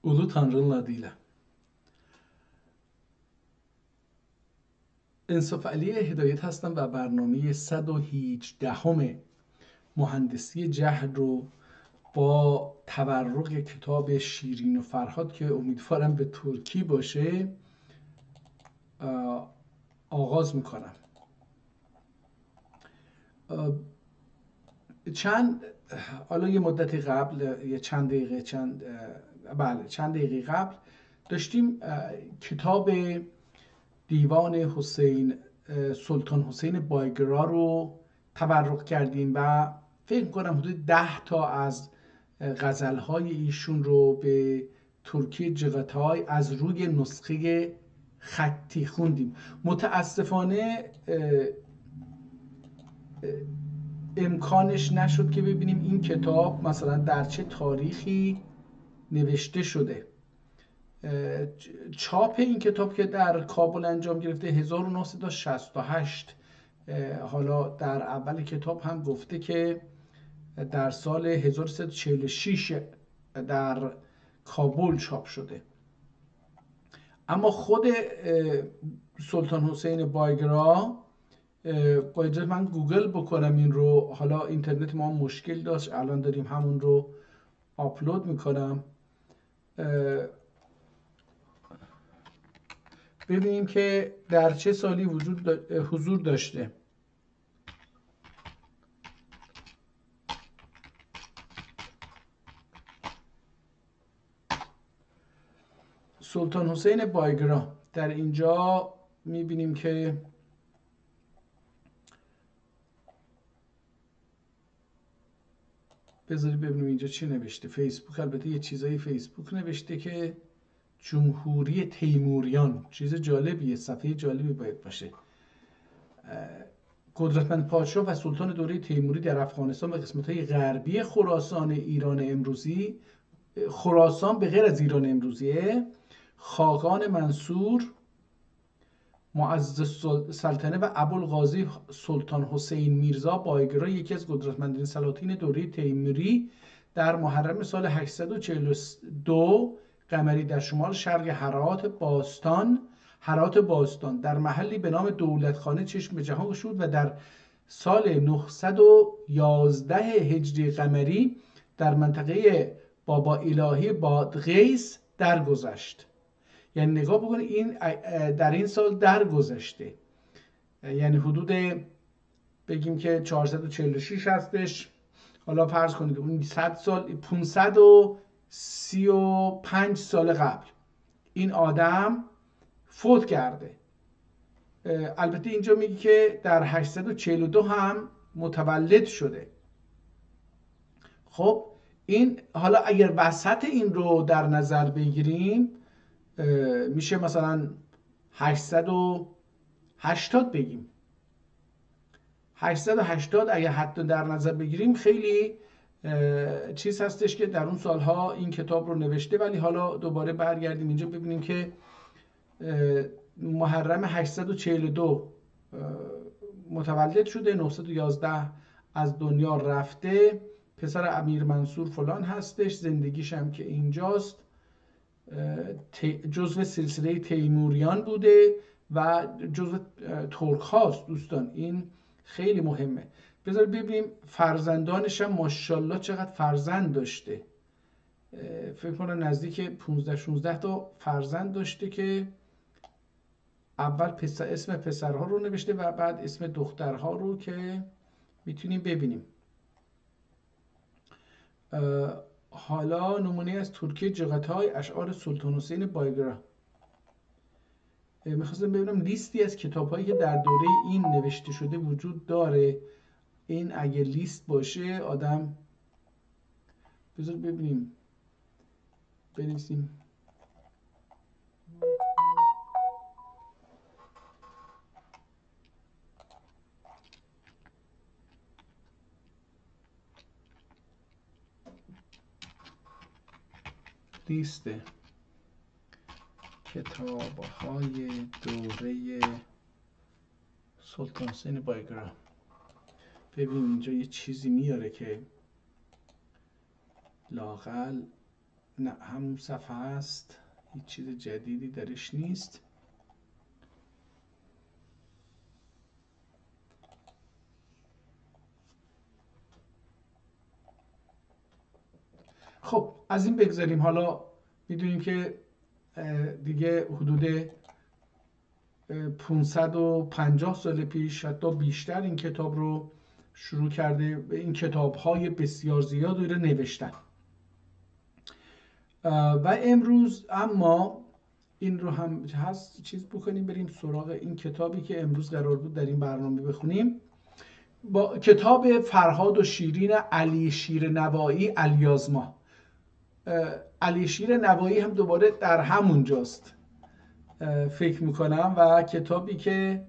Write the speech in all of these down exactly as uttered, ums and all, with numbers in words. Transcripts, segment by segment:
اولو تانرینلا دئییلم. انصافعلی هدایت هستم و برنامهٔ صد و هیجدهم مهندسی جهل رو با تورق کتاب شیرین و فرهاد که امیدوارم به ترکی باشه، اه، آغاز می‌کنم. اه، چند، حالا یه مدتی قبل، یه چند دقیقه، چند، اه، بله، چند دقیقه قبل داشتیم، اه، کتاب دیوان حسین، اه، سلطان حسین بایگرا رو تورق کردیم و فکر کنم حدود ده تا از، اه، غزل‌های ایشون رو به ترکی جغتای از روی نسخهٔ خطی خوندیم. متاسفانه، اه، اه، امکانش نشد که ببینیم این کتاب مثلاً در چه تاریخی نوشته شده. اه، چ-، چاپ این کتاب که در کابل انجام گرفته هزار و نهصد و شصت و هشت، اه، حالا در اول کتاب هم گفته که در سال هزار و سیصد و چهل و شش در کابل چاپ شده. اما خود، اه، سلطان حسین بایگرا، اه، باید من گوگل بکنم این رو، حالا اینترنت ما مشکل داشت، الان داریم همون رو آپلود می‌کنم. اه، ببینیم که در چه سالی وجود دا-، حضور داشته. سلطان حسین بایگرا در اینجا می‌بینیم که، بذارید ببینیم اینجا چی نوشته. فیسبوک، البته یه چیزایی فیسبوک نوشته که جمهوری تیموریان، چیز جالبیه، صفحهٔ جالبی باید باشه. اه، قدرتمند پادشاه و سلطان دورهٔ تیموری در افغانستان و قسمت‌های غربی خراسان ایران امروزی، خراسان به غیر از ایران امروزیه، خاقان منصور، معزز سل-، سلطنه و ابوالقاضی سلطان حسین میرزا بایگرا، یکی از قدرتمندترین سلاطین دورهٔ تیموری، در محرم سال هشتصد و چهل و دو قمری در شمال شرق هرات باستان، هرات باستان، در محلی به نام دولتخانه چشم به جهان گشود و در سال نهصد و یازده هجری قمری در منطقهٔ بابا الهی بادغیس درگذشت. یعنی نگاه بکنید، این، اه، در این سال درگذشته. یعنی حدود، بگیم که چهارصد و چهل و شش هستش، حالا فرض کنید اون صد سال، پونصد و سی و پنج سال قبل این آدم فوت کرده. اه، البته اینجا میگه که در هشتصد و چهل و دو هم متولد شده. خب، این حالا اگر وسط این رو در نظر بگیریم، اه، می‌شه مثلاً هشتصد و هشتاد بگیم. هشتصد و هشتاد اگه حتی در نظر بگیریم، خیلی، اه، چیز هستش که در اون سالها این کتاب رو نوشته، ولی حالا دوباره برگردیم اینجا ببینیم که، اه، محرم هشتصد و چهل و دو، اه، متولد شده، نهصد و یازده از دنیا رفته، پسر امیر منصور فلان هستش، زندگیش هم که اینجاست. اه، تی-، جزو سلسلهٔ تیموریان بوده و جزو، اه، ترک هاست دوستان. این خیلی مهمه. بذار ببینیم فرزندانش هم ماشاءالله چقدر فرزند داشته. اه، فکر کنم نزدیک پونزده شونزده تا فرزند داشته که اول پس-، اسم پسرها رو نوشته و بعد اسم دخترها رو که می‌تونیم ببینیم. اه، حالا نمونه‌ای از ترکی جغتای اشعار سلطان حسین بایگرا. اه، می‌خواستم ببینم لیستی از کتاب‌هایی که در دورهٔ این نوشته شده وجود داره. این اگه لیست باشه، آدم، بذار ببینیم. بنویسیم. لیست کتاب‌های دورهٔ سلطان حسین بایگرا. ببین اینجا یه چیزی میاره که لااقل نه، همون صفحه است، هیچ چیز جدیدی درش نیست. خب، از این بگذریم. حالا می‌دونیم که، اه، دیگه حدود، اه، پونصد و پنجاه سال پیش، حتی بیشتر، این کتاب رو شروع کرده، این کتاب‌های بسیار زیاد رو نوشتن. اه، و امروز اما این رو هم هست چیز بکنیم، بریم سراغ این کتابی که امروز قرار بود در این برنامه بخونیم. با کتاب فرهاد و شیرین علی شیر نوایی، الیازما. اه، علی شیر نوایی هم دوباره در همونجاست، اه، فکر می‌کنم، و کتابی که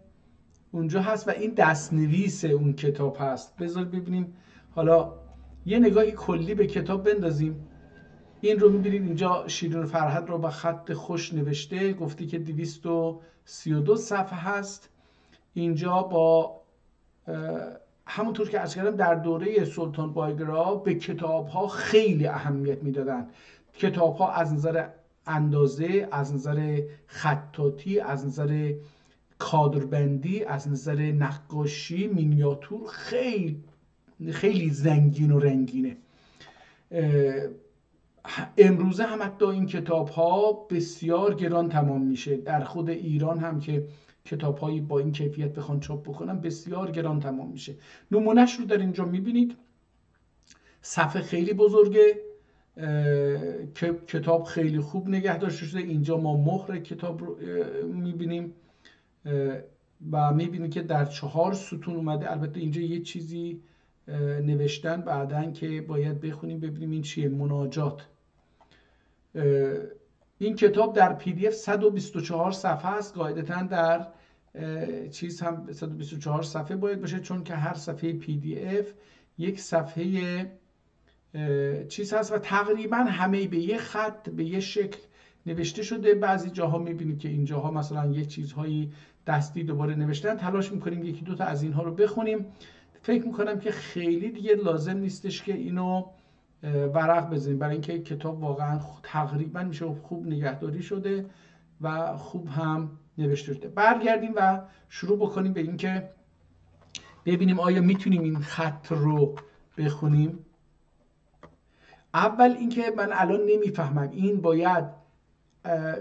اونجا هست و این دست‌نویس اون کتاب هست. بذار ببینیم، حالا یه نگاهی کلی به کتاب بندازیم. این رو می‌بینید اینجا شیرین فرهاد رو با خط خوش نوشته، گفته که دویست و سی و دو صفحه هست. اینجا با، اه، همونطور که عرض کردم، در دورهٔ سلطان بایگرا به کتاب‌ها خیلی اهمیت می‌دادن. کتاب‌ها از نظر اندازه، از نظر خطاطی، از نظر کادربندی، از نظر نقاشی، مینیاتور، خیلی، خیلی زنگین و رنگینه. اه، امروزه هم حتی این کتاب‌ها بسیار گران تمام می‌شه. در خود ایران هم که کتاب‌هایی با این کیفیت بخوان چاپ بکنن، بسیار گران تمام می‌شه. نمونه‌اش رو در اینجا می‌بینید. صفحه خیلی بزرگه، اه، ک-، کتاب خیلی خوب نگه داشته شده. اینجا ما مهر کتاب رو، اه، می‌بینیم، اه، و می‌بینید که در چهار ستون اومده. البته اینجا یه چیزی، اه، نوشتن بعداً که باید بخونیم، ببینیم این چیه، مناجات. اه، این کتاب در پی دی اف صد و بیست و چهار صفحه است. قاعدتاً در، اه، چیز هم صد و بیست و چهار صفحه باید باشه، چون که هر صفحهٔ پی دی اف یک صفحهٔ، اه، چیز هست و تقریباً همهٔ به یه خط، به یه شکل نوشته شده. بعضی جاها می‌بینید که اینجاها مثلاً یه چیزهایی دستی دوباره نوشتن. تلاش می‌کنیم یکی دو تا از اینها رو بخونیم. فکر می‌کنم که خیلی دیگه لازم نیستش که اینو، اه، ورق بزنیم، برای اینکه کتاب واقعاً خ-، تقریباً می‌شه گفت خوب نگهداری شده و خوب هم نوشته شده. برگردیم و شروع بکنیم به اینکه ببینیم آیا می‌تونیم این خط رو بخونیم. اول اینکه من الان نمی‌فهمم این باید، اه،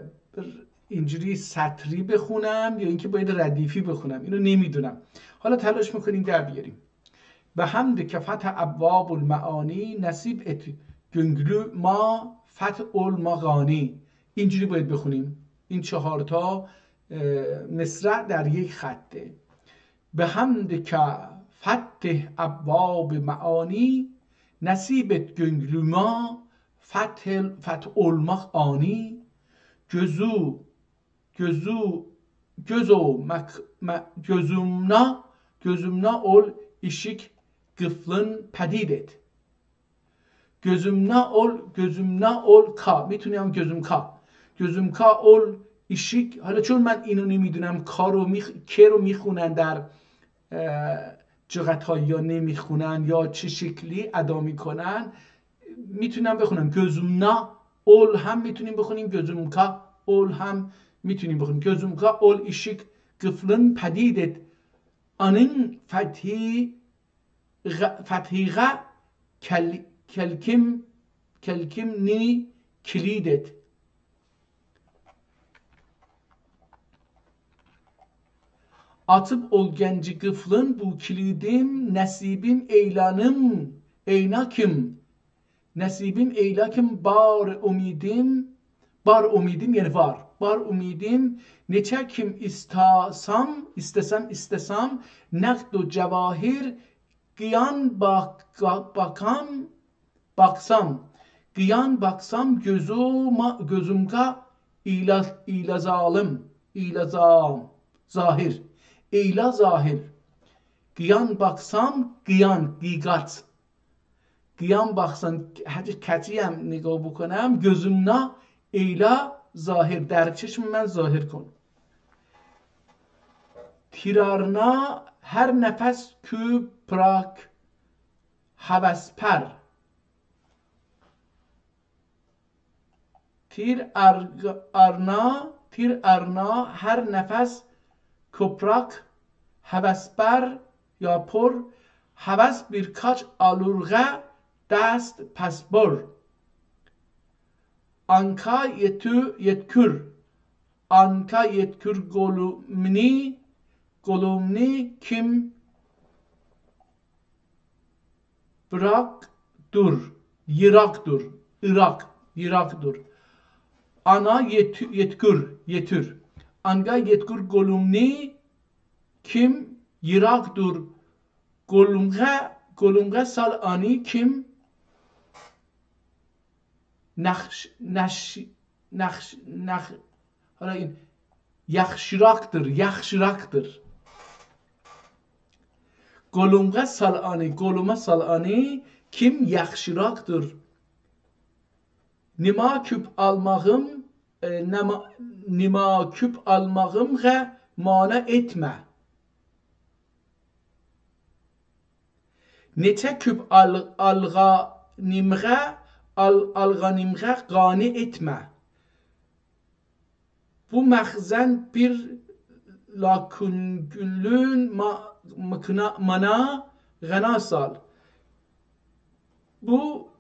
اینجوری سطری بخونم یا اینکه باید ردیفی بخونم، اینو نمی‌دونم. حالا تلاش می‌کنیم در بیاریم. به همدی که فتح ابواب المعانی، نصیب ات گؤنگلوما فتح اولما قانی. اینجوری باید بخونیم. این چهار تا، اه، مصرع در یک خطه. به همدی که فتح ابواب معانی، نصیب ات گؤنگلوما فتح، فتح اولما قانی. گؤزو گؤزو، گؤزو، مک-، م-، گؤزومنا، گؤزومنا اول ایشیک قیفلین پدید ات. گؤزومنا اول، گؤزومنا اول کا. می‌تونم گؤزومکا. گؤزومکا اول ایشیک. حالا چون من اینو نمی‌دونم، کا رو می‌خ-، که رو می‌خونن در، اه، جغتایی‌ها نمی‌خونن یا چه شکلی ادا می‌کنن، می‌تونم بخونم. گؤزومنا اول هم می‌تونیم بخونیم، گؤزومکا اول هم می‌تونیم بخونیم. گؤزومکا اول ایشیک قیفلین پدید ات. آنین فتحی غ-، فتحی غ کل-، کلکیم، کلکیم نی کلید ات. آچیب اول گنجی قیفلین بو کلیدیم، نصیبیم اَیلانیم، اَینا کیم. نصیبیم اَیلا کیم بار امیدیم، بار امیدیم، یعنی وار. بار امیدیم، نئچه کیم ایسته‌سم، ایسته‌سم، ایسته‌سم، نقد و جواهر، قیان باک-، باکام، باکسام، قیان باکسام، گؤزوما-، گؤزومکا اَیلا، اَیلا ظالیم، اَیلا ظا-، ظاهر، اَیلا ظاهر. قیان باکسام، قیان، قیقاچ. قیان باکسام، هر کجیم نگاه بکنم، گؤزومنا اَیلا ظاهر، در چشم من ظاهر کن. تیرارنا هر نفس کو پراک هوس‌پر. Tir ar-, arna, tir arna, har nefes koprak, hevesbar, ya por, heves bir kaç alurğa dast pasbor. Anka yetü-, yetkur, anka yetkur golumni, golumni kim bırak dur, yırak dur, Irak, yırak dur. Ana yetü-, yetkur, yetür. Anga yetkur golumni kim yırak dur. Golumğa, golumğa sal ani kim nahş-, nahş-, nahş-, nah-, hala in, yahşıraqtır, yahşıraqtır. Golumğa sal ani, goluma sal ani kim yahşıraqtır. Nima küp almağım, e, nema-, nima küp almağımğa mana etme. Neçe küp al-, alğanimğa, al-, alğanimğa qani etme. Bu mahzen bir laküngülün ma-, mıkna-, mana ğana sal. Bu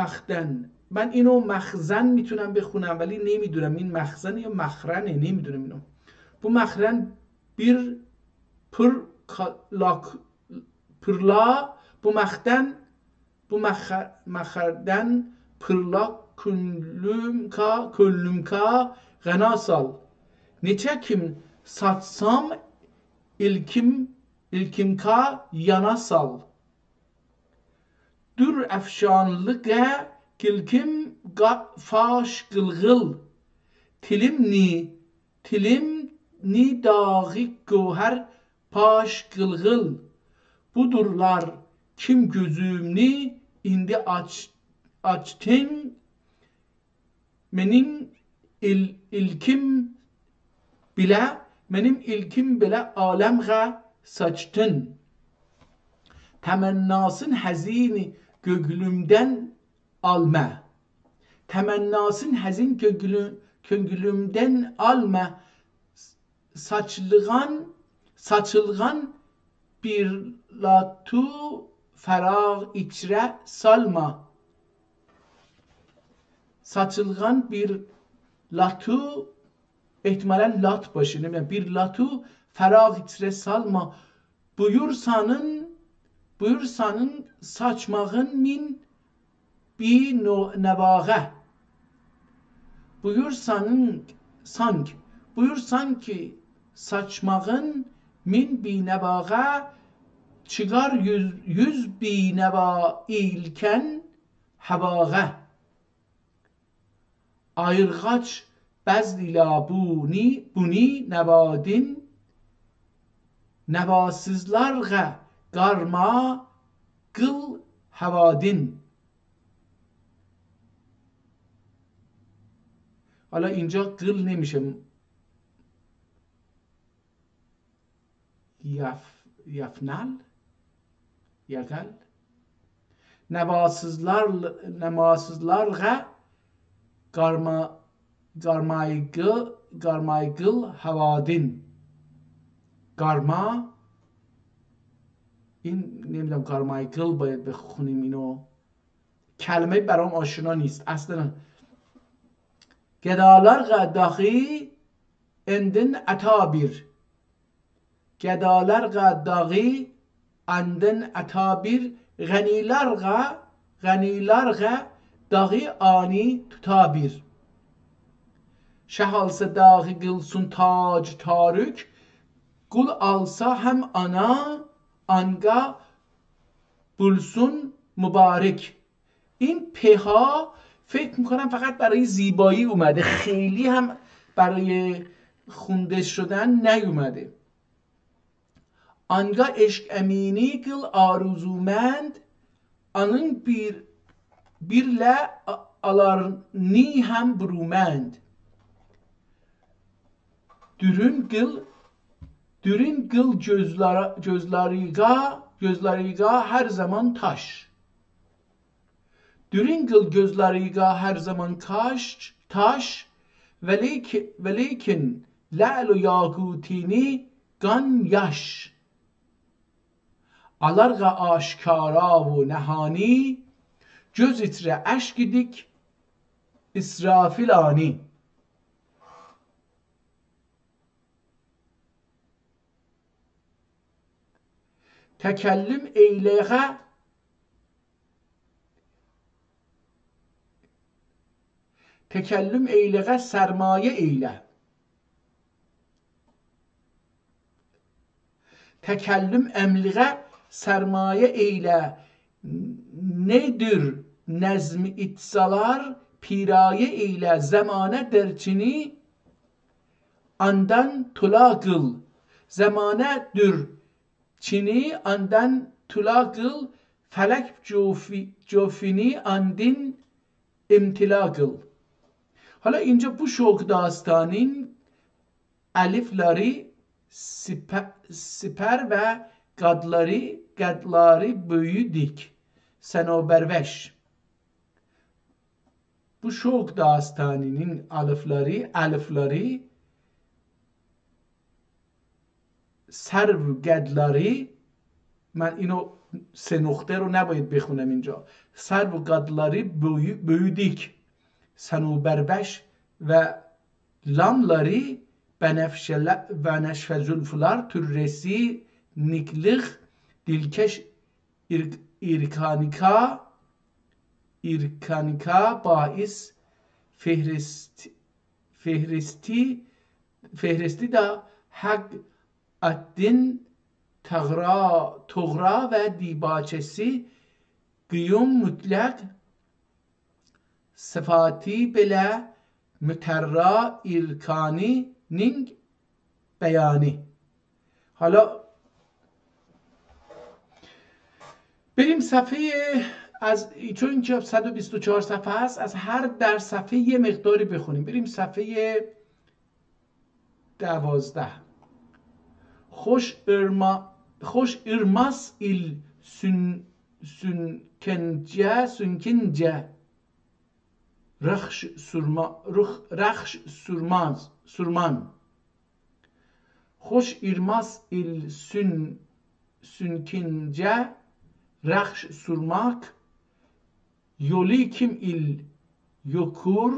مخزن. من اینو مخزن می‌تونم بخونم، ولی نمی‌دونم این مخزن یا مخرنه، نمی‌دونم اینو. Bu mahren bir pır ka-, lak-, pırla, bu mahden, bu maha-, maherden pırla könlümka, könlümka ğana sal. Neçe kim saçsam ilkim, ilkimka yana sal. Dür efşanlığa kilkim ga-, faş gılgıl. Tilim ni, tilim ni dağı goher paş gılgıl. Budurlar kim gözümni indi aç-, açtın. Menim il-, ilkim bile, menim ilkim bile alemğa saçtın. Temennasın hezini göglümden alme. Temennasın hezin göglü-, göglümden alme. Saçılğan, saçılğan bir latu ferağ içre salma. Saçılğan bir latu, ihtimalen lat başı, ne bileyim, bir latu ferağ içre salma. Buyur sanın, buyur sanın saçmağın min bi no-, nevağa. Buyur sanın, sank. Buyur sanki saçmağın min bi nevağa, çıgar yüz, yüz bi neva ilken hevağa. Ayırğaç bezl ila buni, buni nevadin, nevasızlarğa garma gıl hevadin. Hala اینجا gıl neymiş? Yaf-, yafnal, yagal. Nevasızlar, nevasızlarğa garma, garmaygı, garmaygıl hevadin. Garma, این نمی‌دونم garmaygıl باید بخونیم اینو. کلمه برام آشنا نیست اصلاً. Gedalarğa dağı endin ata bir. Gedalarğa dağı endin ata bir. Ğenilarğa, ğenilarğa dağı ani tuta bir. Şeh alsa dağı gılsun tac tarük, gul alsa hem ana anga bulsun mubarek. این پ‌ها فکر می‌کنم فقط برای زیبایی اومده، خیلی هم برای خونده شدن نیومده. Anga eşk emini gıl aruzumend, anın bir, birle a-, alarni hem burumend. Dürün gıl, dürün gıl gözlere-, gözleriga, gözleriga her zaman taş. دورینگل گؤزلریگه هر زامان کاش، تاش، ولیک-، ولیکن لعل و یاقوتینی قان یاش. آلارغا آشکارا و نهانی، گؤز ایچره اشک ایدیک اسرافیلانی. تکلم ائیله‌غه، تکلم ائیله‌غه سرمایه ائیله. تکلم املیغه سرمایه ائیله، نئدیر نظم ایتسالار پیرایه ائیله، زمانه درچینی آندان طلا قیل. زمانه دور چینی آندان طلا قیل، فلک جوفی-، جوفینی آندین امتلا قیل. حالا اینجا بو شوق داستانین الیفلری سپه-، سپر و قادلاری، قادلاری بؤیودیک، صنوبروش. بو شوق داستانینین الیفلری، الیفلری، سرو قادلاری، من اینو سه نقطه رو نباید بخونم اینجا. سرو قادلاری بؤیو-، بؤیودیک، صنوبروش و لاملاری، بنفشه-، بنفشه زولفولار، تورره‌سی، نیکلیق، دیلکش، ایرک-، ایرکانیکا، ایرکانیکا، باعث، فهرست، فهرستی، فهرستی دا حق اتدین تغرا، تغرا و دیباچه‌سی، قیوم مطلق، صفاتی بئله مترا ایرکانی نینگ بیانی. حالا بریم صفحهٔ، از، چون که صد و بیست و چهار صفحه است، از هر ده صفحه یه مقداری بخونیم. بریم صفحهٔ دوازده. خوش ایرما-، خوش ایرماس ایل سون-، سونکنجه، سونکنجه. رخش سورما-، رخ-، رخش سورماز، سورمان. خوش ایرماس ایل سون-، سونکنجه، رخش سورماک، یولی کیم ایل یوکور،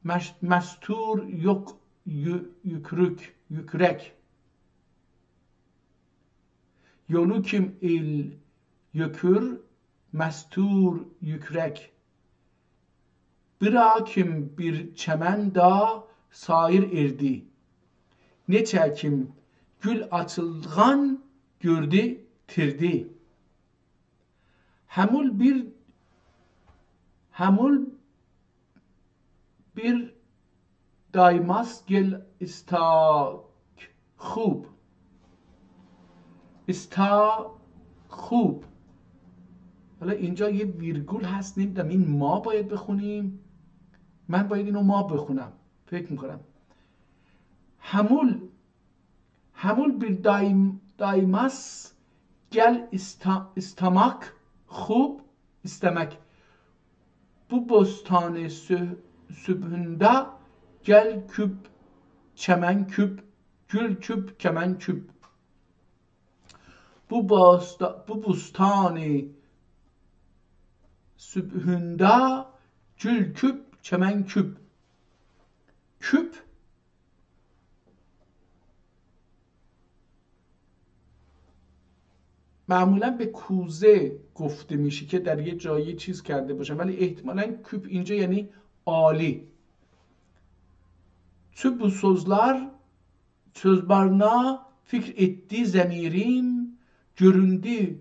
مش-، مستور یوک-، یو-، یوکروک، یوکرک. یولو کیم ایل یوکور، مستور یوکرک. بیرا کیم بیر چمن دا سایر ائردی. نئچه کیم گول آچیلغان گؤردو، تیردی. همول بیر، همول بیر دایماس گل ایستاک خوب. ایستا خوب. حالا اینجا یه ویرگول هست، نمی‌دونم این ما باید بخونیم. من باید اینو ما بخونم، فکر می‌کنم. همول، همول بیر دایم-، دایماس گل ایستا-، ایستاماک خوب، ایسته‌مک. بو بوستانی سو-، سوبهونده گل کوب، چمن کوب، گول کوب، چمن کوب. بو بوستا-، بو بوستانی سوبهونده گول کوب، چمن کوب. کوب معمولاً به کوزه گفته می‌شه که در یه جایی چیز کرده باشن، ولی احتمالاً کوب اینجا یعنی عالی. چو بو سؤزلر، سؤزلرینه فیکر ائتدی ضمیریم، گؤروندو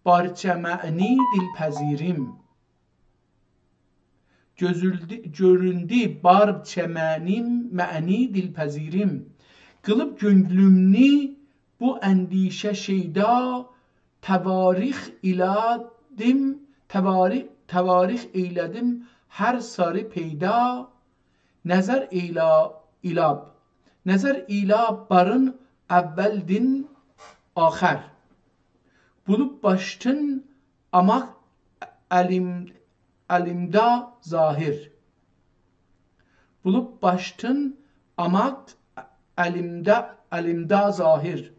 بارچه معنی دیلپذیریم. گؤزولدو-، گؤروندو بارچه معنی، معنی دیلپذیریم. قیلیب گؤنلومنی بو اندیشه شیدا، تواریخ ایلادیم، تواریخ، تواریخ ائیله‌دیم هر ساری پیدا. نظر ایلا-، ایلاب، نظر ایلا بارین اولدین آخر. بولوب باشدین آماق، alim-, alimda zahir. Bulub baştın amat alimda, alimda zahir.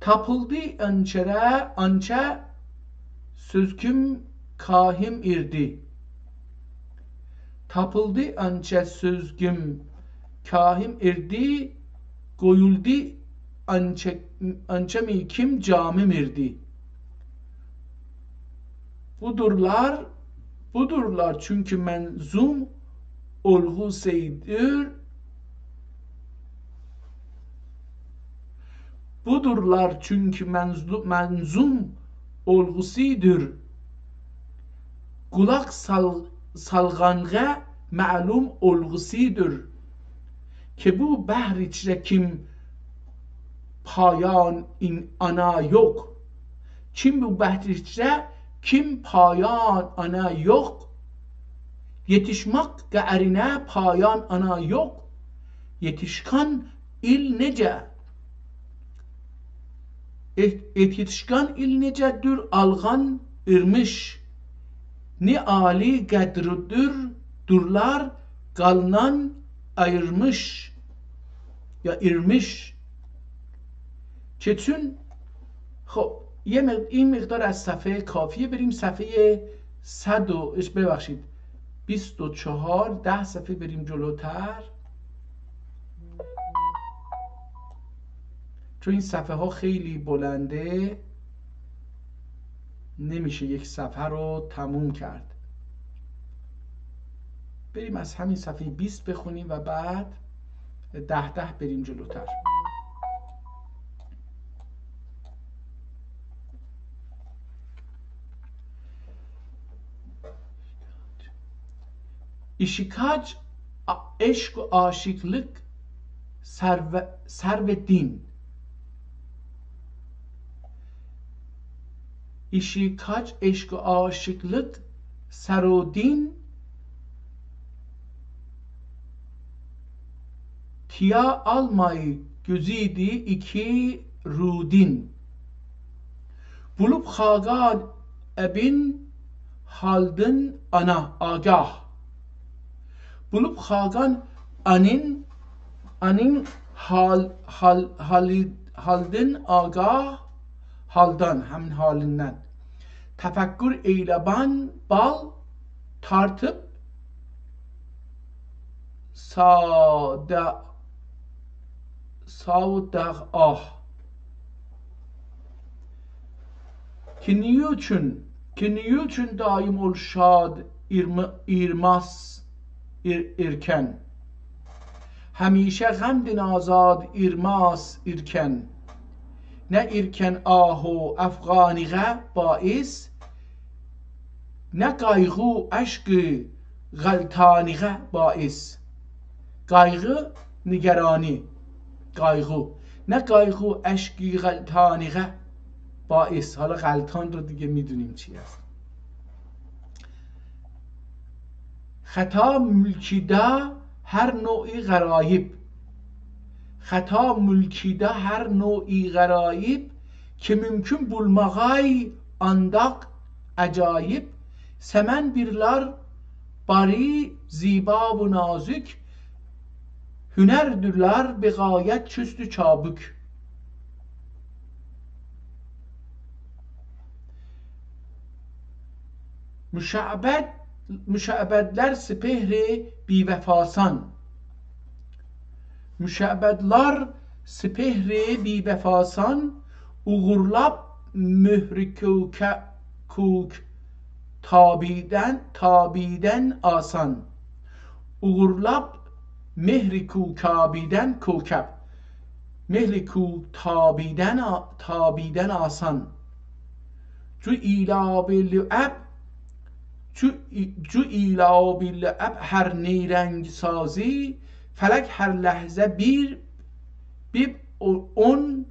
Tapıldı ançere, ançe sözgüm kahim irdi. Tapıldı ançe sözgüm kahim irdi, goyuldu ançe, ançe milkim camim irdi. Budurlar, budurlar çünkü menzum olgusidir. Budurlar çünkü menzlu-, menzum olgusidir. Kulak sal-, salganğa malum olgusidir. Ke bu behr içre kim payan in-, ana yok. Kim bu behr içre kim payan ana yok. Yetişmek gayrine payan ana yok. Yetişken il nece? Et-, yetişken il necedir algan irmiş. Ne ali gedrudur durlar galnan ayırmış. Ya irmiş. Keçün, خب، یه مق-، این مقدار از صفحهٔ کافیه. بریم صفحهٔ صد و، اش، ببخشید، بیست و چهار، ده صفحه بریم جلوتر. چون این صفحه‌ها خیلی بلنده، نمیشه یک صفحه رو تموم کرد. بریم از همین صفحهٔ بیست بخونیم و بعد ده ده بریم جلوتر. İşi kaç a-, eşk aşıklık serve-, servetin. İşi kaç eşk aşıklık serodin. Tiya almay gözüdi iki rudin. Bulub xagan ebin haldın ana agah. Bulub xagan anin, anin hal, hal, hali-, haldın agah, haldan, hemin halinden. Tefekkur eyleban bal tartıp sade, savdağ ah. Ki niçün, ki niçün daim ol şad irmi-, irmas, ir-, irken. Hemişe ğemdin azad irmas irken. Ne irken ahu efganiğe bais, ne qayğu eşqi ğeltaniğe bais. Qayğı, نگرانی، قایغو. نه قایغو اشکی غلطانیغه باعث. حالا غلطان رو دیگه می‌دونیم چی است. خطا ملکیده هر نوعی غرایب. خطا ملکیده هر نوعی غرایب، که ممکن بولماغای آنداق عجایب، سمن بیرلار باری، زیبا و نازک، هنردیرلار به غایت چوست و چابوک. مشعبد، مشعبدلر سپهر بی‌وفاسان. مشعبدلار سپهر بی‌وفاسان، اوغورلاپ مهر کوکه-، کوک تابیدن، تابیدن آسان. اوغورلاپ مهر کوکابیدن کوکب. مهر کوک تابیدن آ-، تابیدن آسان. جو ایلابی لعب، جو ای-، جو ایلابی لعب هر نیرنگ سازی، فلک هر لحظه بیر، بیب او-، اون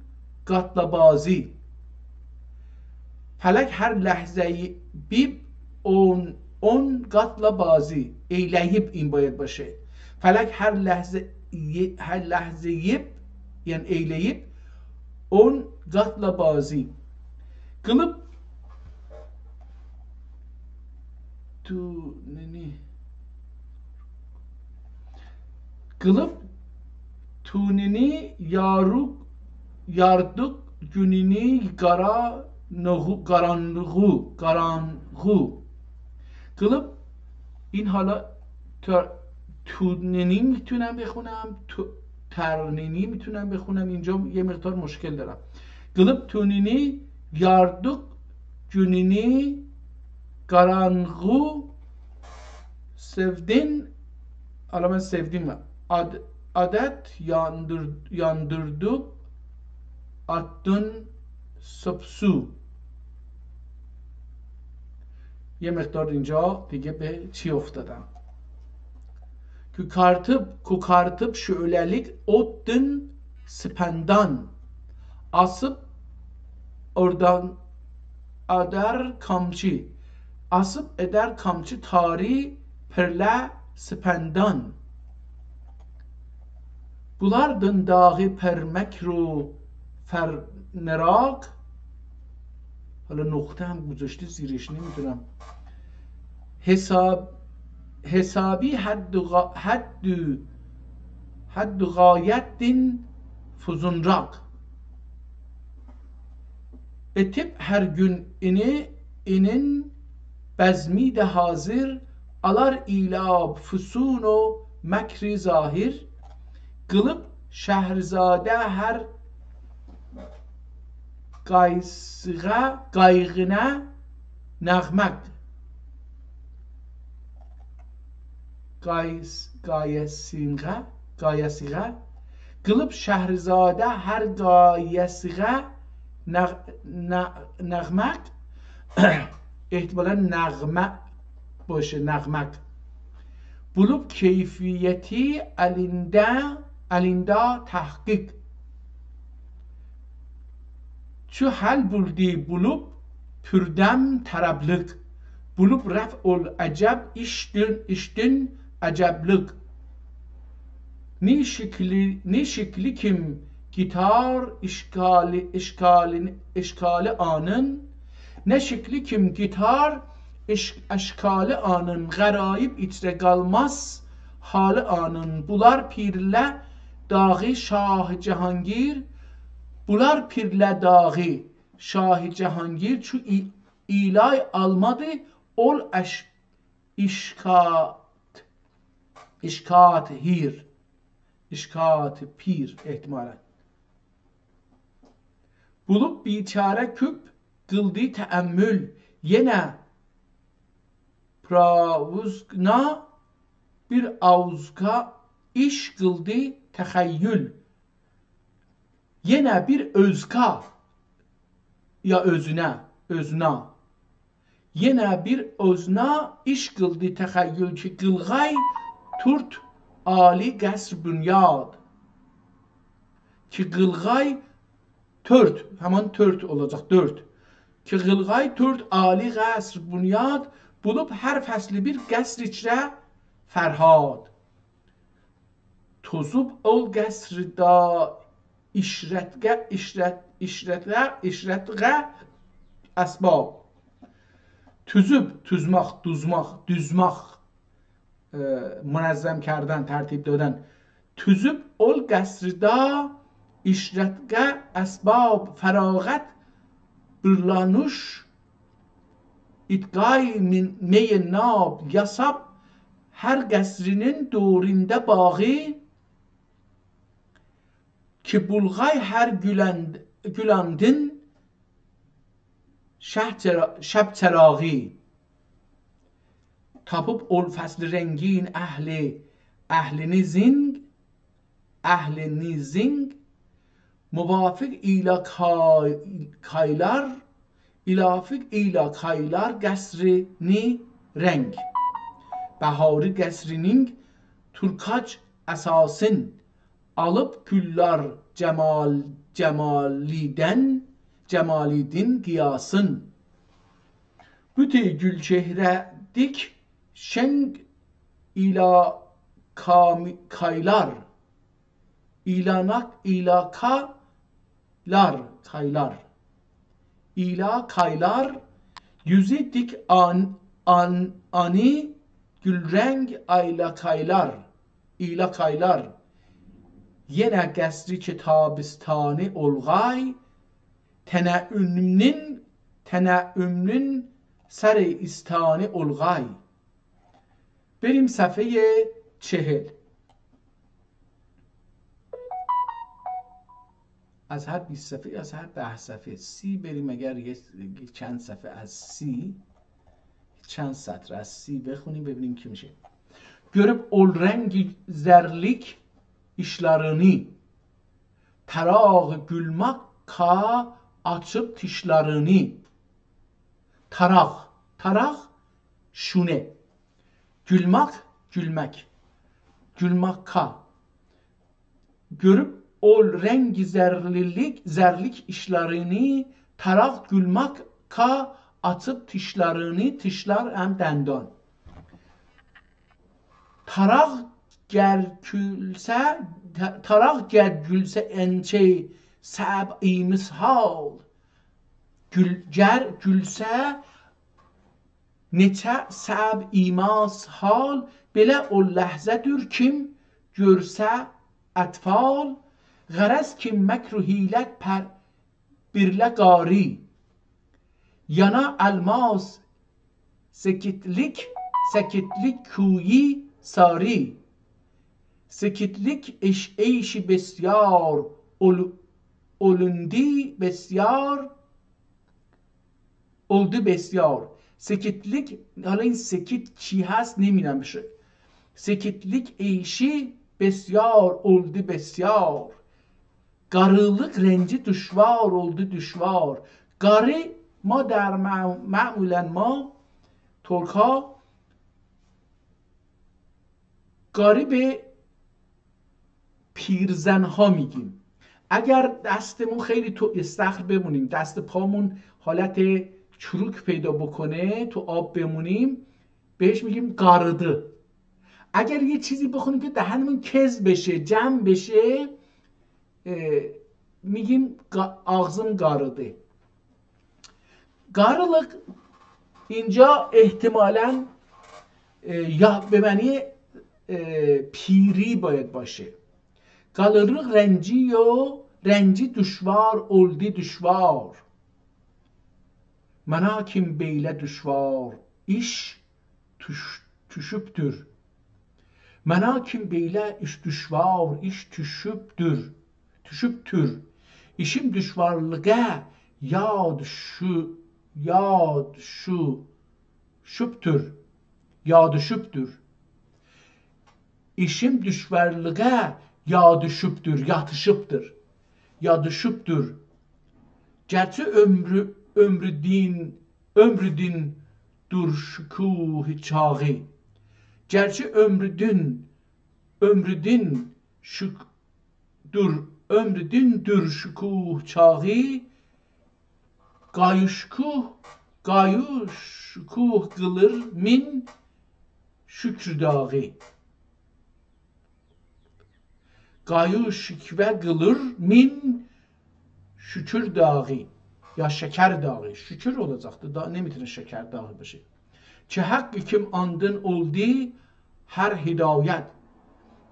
قاتلا بازی. فلک هر لحظه‌یی بیب اون، اون قاتلا بازی. Eyleyip این باید باشه. فلک هر لحظه، یه-، هر لحظه‌یی، یعنی eyleyip، اون قاتلا بازی. قیلیپ tunini. Kılıp tunini yaruk, yarduk günini kara nogu, karangu, karangu. Kılıp in hala tö-, tunini mi tunem bekunam, tu-, ترنینی می تونم بخونم، اینجا یه مقدار مشکل دارم. Kılıp tunini yarduk günini karangu sevdin, hala ben sevdim mi? Ad-, adet yandır-, yandırdık, attın sapsu. یه مقدار اینجا دیگه به چی افتادم. Kukartıp, kukartıp şölelik ottın sipendan. Asıp oradan eder kamçı. Asıp eder kamçı tari pirle sipendan. Bulardın dağı permek ro fernerak. حالا نقطه هم گذاشته زیرش، نمی‌دونم. حساب، حسابی حد و غا-، حد و، حد و غایتدین فوزونراق. Etip her gün ini, inin bezmi de hazır, alar ila fusun o mekri zahir, kılıp Şehrizade her qaysiga, qayğına nağmak. Qays-, qayesiga, qayesiga. Kılıp Şehrizade her qayesiga nağ-, na-, nağmak. احتمالاً نغمه باشه، نغمک. Bulup keyfiyeti elinde, elinde tahkik. Çü hal buldi bulup pürdem tarablık. Bulup ref ol eceb iştin, iştin eceblik. Ni şikli, ni şikli kim gitar işkali, işkali, işkali anın, ne şikli kim gitar iş-, işkali anın, ğerayip içre qalmaz hali anın. Bular pirle dağı Şah Cehangir, bular pirle dağı Şah Cehangir, çü i-, ilay almadı ol eş-, işkat, işkat hir, işkat pir احتمالاً. Bulup biçare küp kıldı teemmül, yene pravuzgna bir avuzka iş kıldı teheyyül. Yene bir özka, ya özüne, özna. Yene bir özna iş kıldı teheyyül ki kılğay türt ali qesr bünyad. Ki kılğay tört, hemen tört olacaq, dört. Ki kılğay tört ali qesr bünyad, bulup her fesli bir qesr içre Ferhad. Tozup ol qesri da işretge, işret, işretle, işretge esbab. Tüzüp, tüzmaq, duzmaq, düzmaq, e, منظم کردن، ترتیب دادن. Tüzüp ol qesri da işretge esbab, feragat, birlanuş, itqay min-, meye nab, yasap, her qesrinin dorinde bağı, ki bulğay her gülend-, gülandin şeh çera-, şeb çerağı. Tapıp ol fesli rengin ehli, ehlini zing, ehlini zing, muvafiq ila kay-, kaylar, ilafiq ila kaylar qesrini reng. Behari qesrinin türkac esasin, alıp güllar cemal, cemaliden, cemalidin qiyasın. Büte gülçehredik şeng ila kami-, kaylar, ilanak, ila ka-, lar, kaylar. İla kaylar, yüzü dik an-, آن، آنی گولرنگ آیلاکایلار، ایلاکایلار. یئنه قصری که تابستانی اولغای، تنعمنین، تنعمنین سر ایستانی اولغای. بریم صفحهٔ چهل. از هر بیست صفحه، از هر ده صفحه، سی بریم، اگر یه، یه چند صفحه از سی، چند سطر از سی بخونیم، ببینیم چی می‌شه. گؤروب اول رنگی زرلیک ایشلارینی، تاراق گولمک کا آچیب تیشلارینی. تاراق، تاراق، شونه. گولمک، گولمک. گولمک کا. گؤروب اول رنگی زرلیلیک، زرلیک ایشلارینی، تاراق گولمک کا آچیب تیشلارینی، تیشلار هم دندان. تاراق گر گولسه، تا-، تاراق گر گولسه انچه صعب ایمیس حال. گول-، گر گولسه نئچه صعب ایماس حال، بئله او لحظه‌دیر کیم گؤرسه اطفال، غرض کیم مکر و حیلت پر-، بیرله قاری. یانا الماس سکیتلیک، سکیتلیک کویی ساری. سکیتلیک ایش-، ایشی بسیار اول-، اولوندی بسیار، اولدو بسیار. سکیتلیک، حالا این سکیت کی هست نمی‌دونم بشه. سکیتلیک ایشی بسیار اولدو بسیار. قاریلیق رنجی دوشوار اولدو دوشوار. قاری، ما در مع-، معمولاً ما ترکا قاری به پیرزن‌ها می‌گیم. اگر دستمون خیلی تو استخر بمونیم، دست پامون حالت چروک پیدا بکنه، تو آب بمونیم، بهش می‌گیم قاریدی. اگر یه چیزی بخوریم که دهنمون کز بشه، جمع بشه، اه، می‌گیم قا-، آغزیم قاریدی. قاریلیق اینجا احتمالاً، اه، یا به معنی، اه، پیری باید باشه. قاریلیق رنجی یو، رنجی دوشوار، اولدو دوشوار. منا کیم بئله دوشوار ایش توش-، توشوبدور. منا کیم بئله ایش دوشوار ایش توشوبدور. توشوبدور. ایشیم دوشوارلیغا یاد شو-، یاد شو-، شوبدور. یاد شوبدور. ایشیم دوشوارلیغا یاد شوبدور، یاتیشیبدیر. یاد شوبدور. گرچی عؤمرو-، عؤمرودین، عؤمرودین دور شکوه چاغی. گرچی عؤمرودین، عؤمرودین شک-، دور، عؤمرودین دور شکوه چاغی، قایوشکوه، قایوشکوه قیلیر مین شوکور داغی. قایوشکوه قیلیر مین شوکور داغی. یا شکر داغی. شوکور اولاجاقدی. دا نمی‌تونه شکر داغی بشه. کی حق کیم آندین اولدی هر هدایت.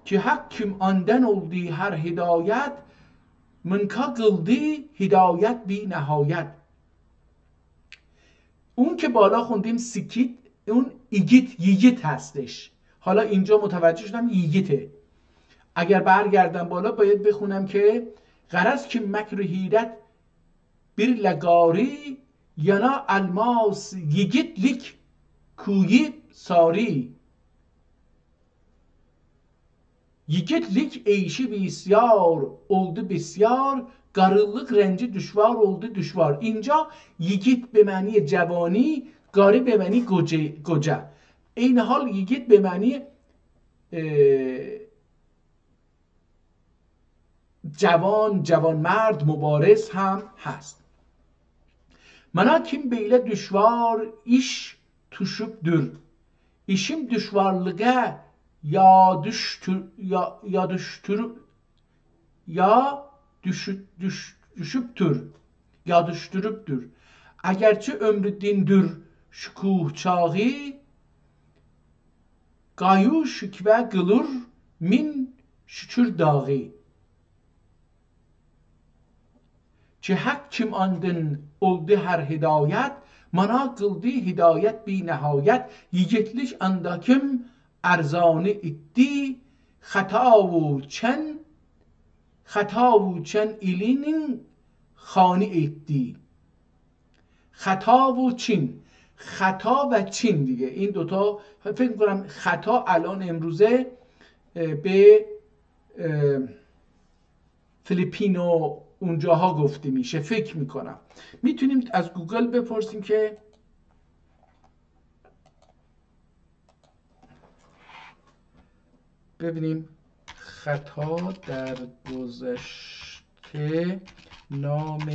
کی حق کیم آندین اولدی هر هدایت، منکا قیلدی هدایت بی‌نهایت. اون که بالا خوندیم سکیت، اون ایگیت، ییگیت هستش. حالا اینجا متوجه شدم ییگیته. اگر برگردم بالا باید بخونم که غرض کیم مکر و حیلت بیرله قاری، یانا الماس ییگیتلیک کویی ساری. ییگیتلیک ایشی بسیار اولدو بسیار، قاریلیق رنجی دوشوار اولدو دوشوار. اینجا ییگیت به معنی جوانی، قاری به معنی گوجه، گوجه. عین حال ییگیت به معنی، اه، جوان، جوانمرد، مبارز هم هست. منا کیم بئله دوشوار ایش توشوبدور. ایشیم دوشوارلیغا یا دوشتور، یا، یا دوشتور، یا دوشو-، دوش-، دوشوبدور، یا دوشتوروبدور. اگرچی عؤمرودین دور شکوه چاغی، قایو شکوه قیلیر مین شوکور داغی. کی حق کیم آندین اولدو هر هدایت، مانا قیلدی هدایت بی‌نهایت. ییگیتلیک آندا کیم ارزانی ایتدی، خطا و چن، خطا و چن ایلینین خانی ایتدی. خطا و چین. خطا و چین دیگه. این دوتا، فکر می‌کنم خطا الان امروزه، اه، به، اه، فیلیپین و اونجاها گفته می‌شه، فکر می‌کنم. می‌تونیم از گوگل بپرسیم که ببینیم خطا در گذشته نام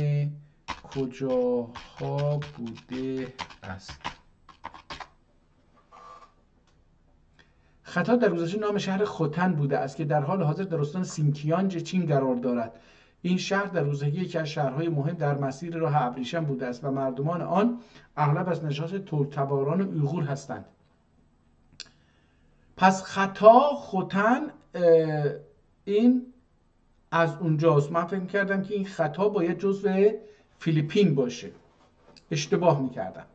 کجاها بوده است. خطا در گذشته نام شهر ختن بوده است که در حال حاضر در استان سینکیانگ چین قرار دارد. این شهر در گذشته یکی از شهرهای مهم در مسیر راه ابریشم بوده است و مردمان آن اغلب از نژاد ترک‌تباران اویغور هستند. پس خطا، ختن، اه، این از اونجاست. من فکر می‌کردم که این خطا باید جزو فیلیپین باشه. اشتباه می‌کردم.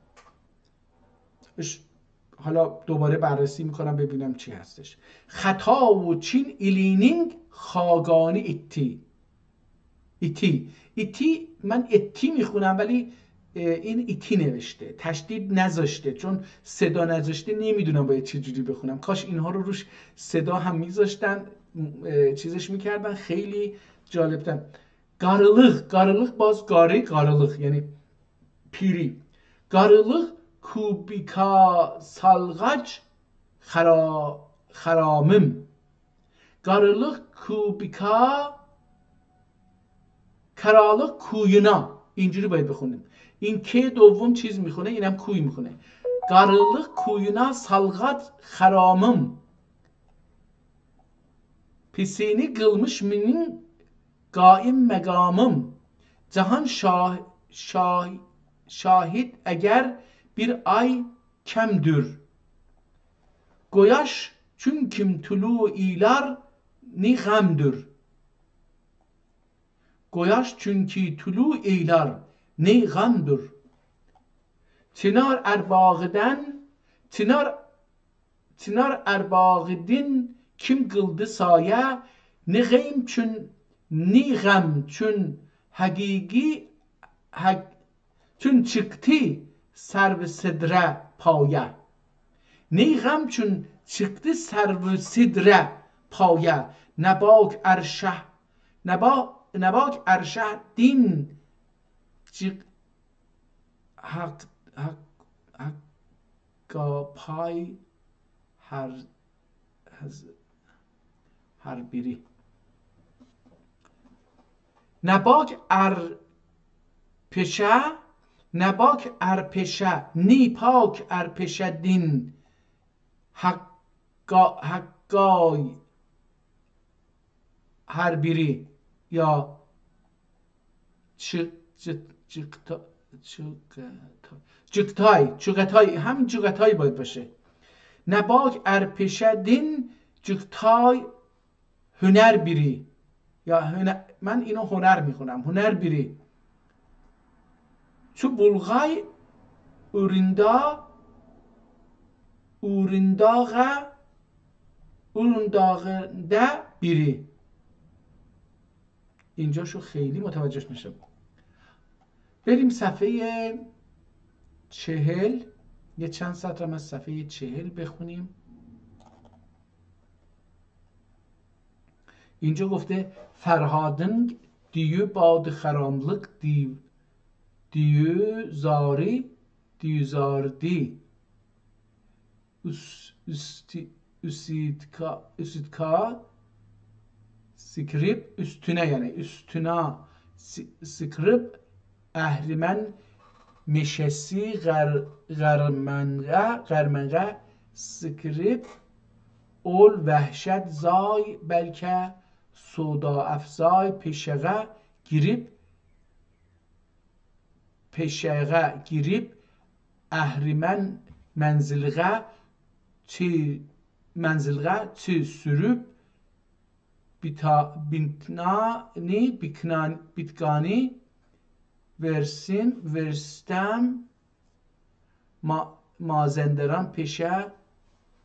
اش-، حالا دوباره بررسی می‌کنم ببینم چی هستش. خطا و چین ایلینین خاگانی ایتی. ایتی. ایتی، من ایتی می‌خونم ولی، اه، این ایتی نوشته. تشدید نذاشته، چون صدا نذاشته نمی‌دونم باید چه جوری بخونم. کاش اینها رو روش صدا هم می‌ذاشتن، اه، چیزش می‌کردن. خیلی جالب‌تر. قاریلیق، قاریلیق باز قاری، قاریلیق، یعنی پیری. قاریلیق کوبیکا سالغاچ خرا-، خرامیم. قاریلیق کوبیکا کارالیق کویونا. اینجوری باید بخونیم. این ک دوم چیز می‌خونه، اینم کوی می‌خونه. قاریلیق کویونا سالغاچ خرامیم. پیسینی قیلمیش مینیم قایم مقامیم. جهان شاه-، شاه-، شاهید اگر بیر آی کمدور. گویاش چونکیم طلوع ایلار نی غمدور. گویاش چونکی طلوع ایلار نی غمدور. چینار ار باغیدن، چینار، چینار ار باغیدین کیم قیلدی سایه، نی غیم چون، نی غم چون حقیقی، حق-، چون چیختی سرو سدره پایه. نی غم چون چیختی سرو سدره پایه. نباک ار شه-، نبا-، نباک ار شه دین چیخ-، حق، حق، حقا پای هر، هز-، هر بیری. نباک ار پشه، نباک ار پشه، نی پاک ار پشه دین، حقا-، حقای هر بیری، یا چی-، چی-، چیختا-، چیختا-، چیختای، چیختای، همین چیختای باید باشه. نباک ار پشه دین چیختای هنر بیری. یا هنر، من اینو هنر می‌خونم. هنر بیری. چو بولغای اوریندا، اورینداغا، اورینداغیندا بیری. اینجاشو خیلی متوجه نشدم. بریم صفحهٔ چهل. یه چند سطرم از صفحهٔ چهل بخونیم. اینجا گفته: فرهادین دیو بادی خراملیق دیو، دیو زاری، دیو زاردی. اوس-، اوستی-، اوسیدکا، اوسیدکا، سیکریب، اوستونه، یعنی اوستونه، سی-، سیکریب، اهریمن، میشه‌سی، غر-، غرمنقه، غرمنقه، سیکریب، اول، وحشت، زای، بلکه، سودا افزای، پیشه‌غه، گیریب، پیشه‌غه، گیریب، اهریمن منزلگه چی، منزلگه چی سوروب بیتا-، بیتنانی، بیکنان-، بیتگانی، ورسیم، ورستم، ما-، مازندران پیشه،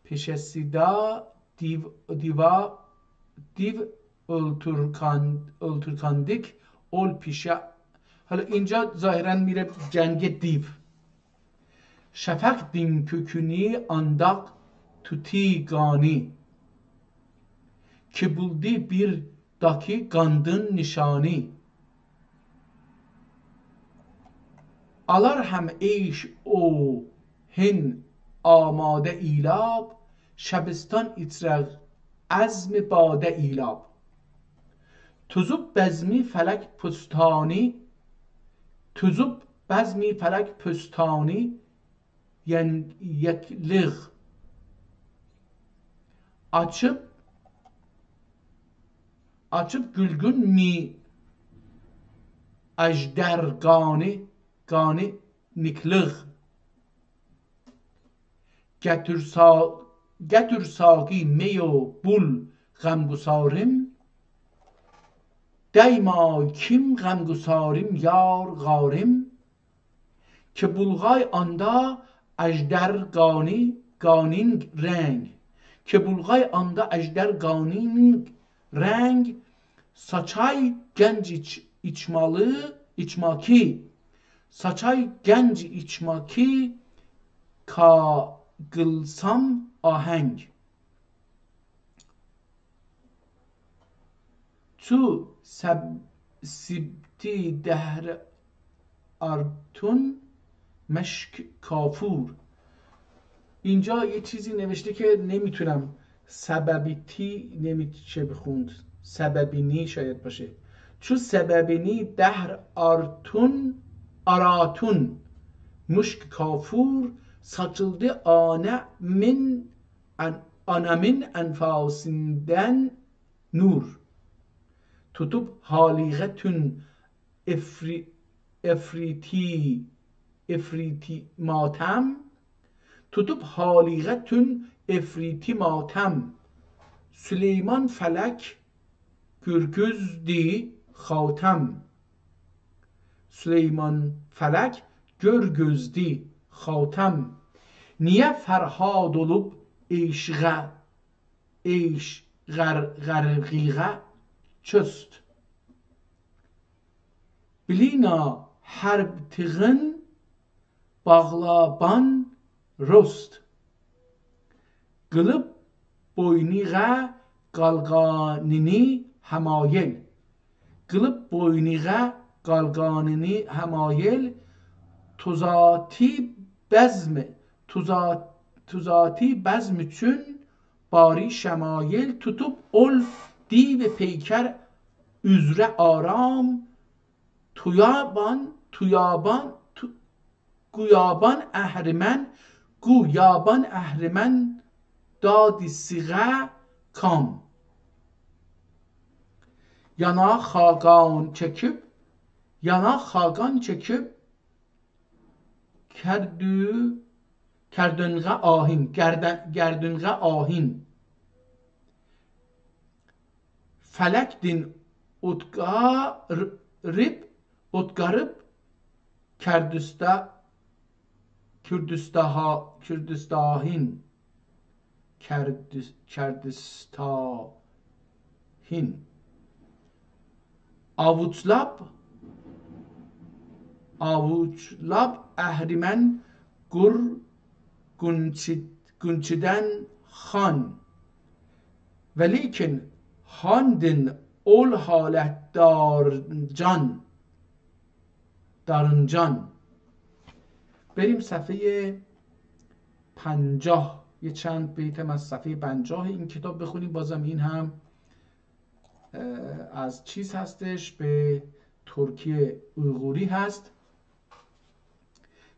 پیشه سیدا، دیو-، دیوا، دیو اولتورکان-، اولتورکاندیک، اول پیشه. حالا اینجا ظاهراً میره جنگ دیو. شفق دین کؤکونی آنداق توتی گانی، کی بولدی بیر داکی قاندین نیشانی. آلار هم ایش او هن آماده ایلاب، شبستان ایچره ازم باده ایلاب. توزوب بزمی فلک پوستانی، توزوب بزمی فلک پوستانی، ین-، یکلیغ. آچیب، آچیب گولگون می اژدر گانی، گانی نیکلیغ. گتور سا-، گتور ساقی می و بول غمگساریم، دیما کیم غمگساریم یار غاریم. کی بولغای آندا اژدر گانی، گانین رنگ. کی بولغای آندا اژدر گانین رنگ، ساچای گنج ایچ-، ایچمالی، ایچماکی. ساچای گنج ایچماکی، کا قیلسام آهنگ. چو سب-، سیبتی دهر آرتون مشک کافور. اینجا یه چیزی نوشته که نمی‌تونم، سببیتی نمیشه بخوند، سببینی شاید باشه. چو سببینی دهر آرتون، آراتون مشک کافور، ساچیلدی آنامین ان-، آنامین انفاسیندن نور. توتوب حالیقه تون افری-، افریتی، افریتی ماتم. توتوب حالیقه تون افریتی ماتم. سلیمان فلک گورگوزدی خاتم. سلیمان فلک گورگوزدی خاتم. نییه فرهاد اولوب عشقه، عشق غر-، غرقیقه چوست. بیلینا هر تیغین باغلابان روست. قیلیب بوینیغه قالقانینی حمایل. قیلیب بوینیغه قالقانینی حمایل، توزاتی بزم، توزا-، توزاتی بزم چون باری شمایل، توتوب اول دیو پیکر اوزره آرام، تویابان، تویابان، تو-، گویابان اهریمن، گویابان اهریمن دادی سیغه کام. یانا خاقان چکیب، یانا خاقان چکیب، کردو-، کردونغا آهین، گردن-، گردونغا آهین. فلک دین اوتقاریب، اوتقاریب کردوستا-، کوردوستاها-، کوردوستاهین، کردوس-، کردوستاهین. آووچلاب، آووچلاب اهریمن گور گونچی-، گونچیدن خان. ولیکن هاندین اول حالت دارنجان، دارنجان. بریم صفحهٔ پنجاه، یه چند بیتم از صفحهٔ پنجاه این کتاب بخونیم. بازم این هم، اه، از چیز هستش، به ترکی اویغوری هست.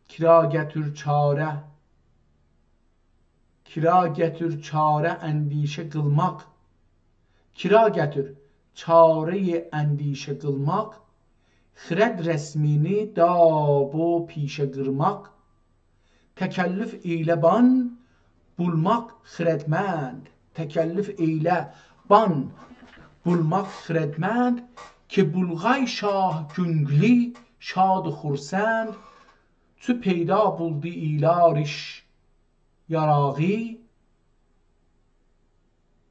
کیرا گتور چاره، کیرا گتور چاره اندیشه قیلماق. کیرا گتور چارهٔ اندیشه قیلماق، خرد رسمینی دا بو پیشه قیرماق. تکلف ایله بان بولماق خردمند، تکلف ایله بان بولماق خردمند، کی بولغای شاه گونگلی شاد و خورسند، چو پیدا بولدی ایلاریش یاراغی،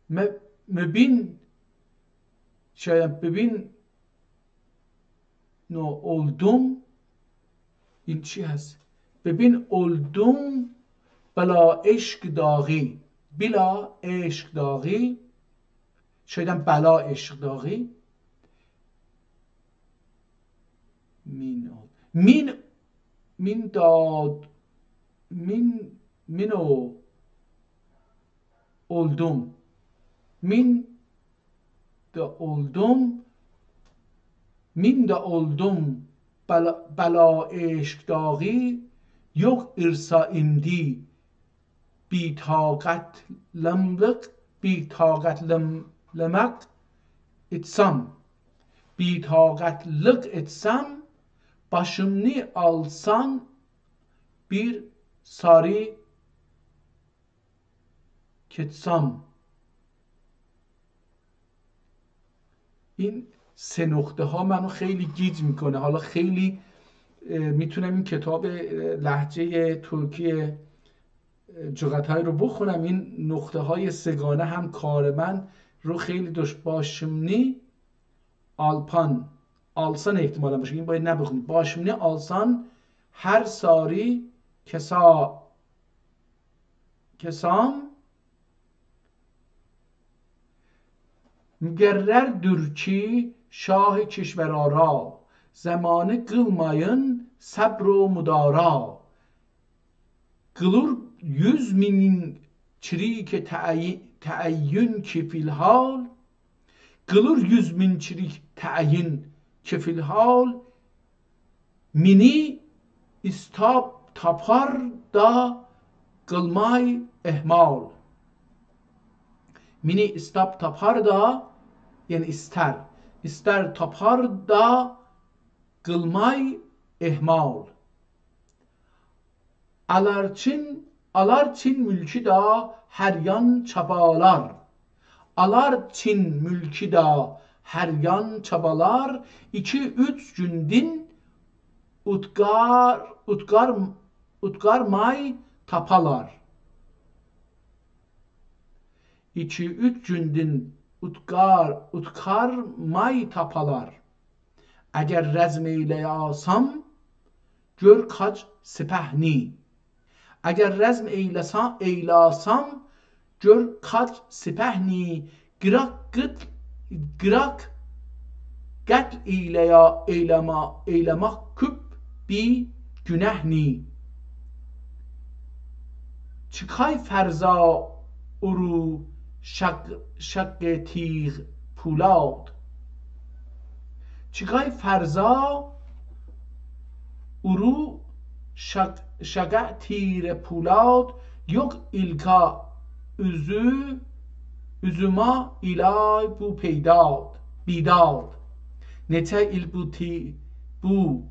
م-، مبین، شاید ببین نو اولدوم، این چی هست؟ ببین اولدوم بلا عشق داغی، بلا عشق داغی، شایدم بلا عشق داغی. مین اول-، مین، مین داد، مین، مین او اولدوم. مین ده اولدوم، مین ده اولدوم بلا، بلا عشق داغی، یوخ ایرسا ایندی بی‌طاقتلیق، بی‌طاقتلیق اتسام، بی‌طاقتلیق اتسام، باشیمنی آلسان بیر ساری کئچسام. این سه نقطه‌ها منو خیلی گیج می‌کنه. حالا خیلی، اه، می‌تونم این کتاب، اه، لهجهٔ ترکی، اه، جغتای رو بخونم. این نقطه‌های سه‌گانه هم کار من رو خیلی دوش باشیمنی آلپان، آلسان احتمالاً باشه. این باید نبخونیم. باشیمنی آلسان هر ساری کسا-، کسام. مقرردور کی شاه کشورا را، زمانی قیلمایین صبر و مدارا. قیلیر یوز مینین چریک تعیین، تعیین کی فی‌الحال، قیلیر یوز مین چریک تعیین کی فی‌الحال، مینی ایستاب تاپار دا قیلمای اهمال. مینی ایستاب تاپار دا، یعنی ایستر، ایستر تاپار دا قیلمای اهمال. آلار چین، آلار چین مولکو دا هر یان چابالار. آلار چین مولکو دا هر یان چابالار. ایکی اوچ گوندن اوتقار، اوتقار، اوتقارمای تاپالار. ایکی اوچ گوندن اوتقار، اوتقارمای تاپالار. اگر رزم ایله‌یاسام، گؤر کاج سپه‌نی. اگر رزم ایله‌سا-، ایله‌سام، گؤر کاج سپه‌نی. قیراق قت-، قیراق قتل ایله‌یا-، ایله‌ما-، ایله‌مک کوب بیر گونه‌نی. چیخای فرضا اورو شق-، شقه تیغ پولاد. چیخای فرضا اورو شق-، شقه تیغ پولاد، یوخ ایلکا اوزو، اوزوما ایلای بو پیداد، بیداد. نئچه ایل بو تی-، بو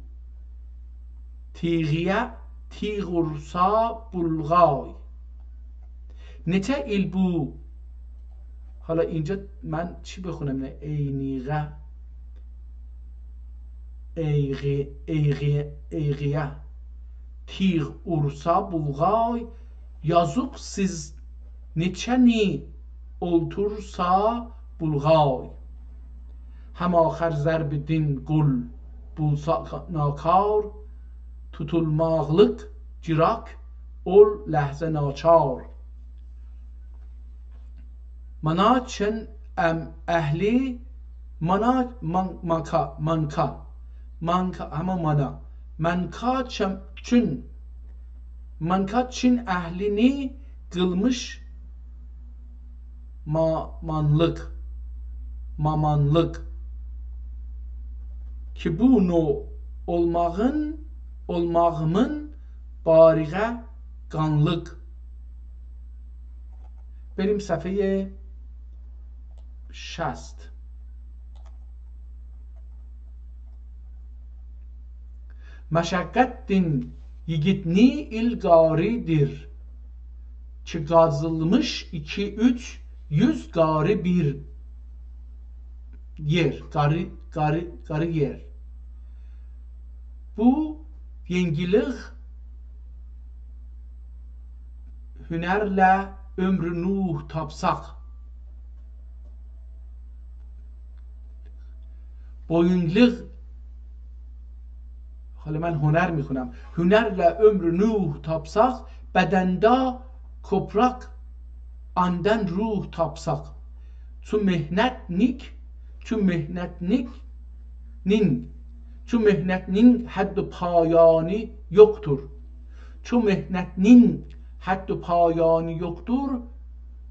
تیغیه تیغ اورسا بولغای. نئچه ایل بو، حالا اینجا من چی بخونم، نه؟ عینیغه، عیغی-، عیغی-، عیغیه تیغ اورسا بولغای، یازیق سیز نئچه نی اولتورسا بولغای. هم آخر ضرب دین قول بولسا ناکار، توتولماقلیق گیراک اول لحظه ناچار. مانا چین ام-، اهلی، مانا، مان-، مانکا، مانکا، مانکا، هما مانا. مانکا چم-، چون، مانکا چین اهلینی قیلمیش ما-، مانلیق، مامانلیق. کی بو نو اولماغین، اولماغیمین باریغه قانلیق. بریم صفحه‌ی شصت. مشقت دین Yigit ni il gari dir. Çıkazılmış iki üç yüz gari bir yer. Gari, gari, gari yer. Bu yengilik hünerle ömrü nuh tapsaq. Boyunluk, حالا من هنر می‌خونم. Hünerle ömrü nuh tapsaq, bedende koprak, ondan ruh tapsaq. Çu mehnetnik, çu mehnetnik nin, çu mehnetnin haddi payani yoktur. Çu mehnetnin haddi payani yoktur.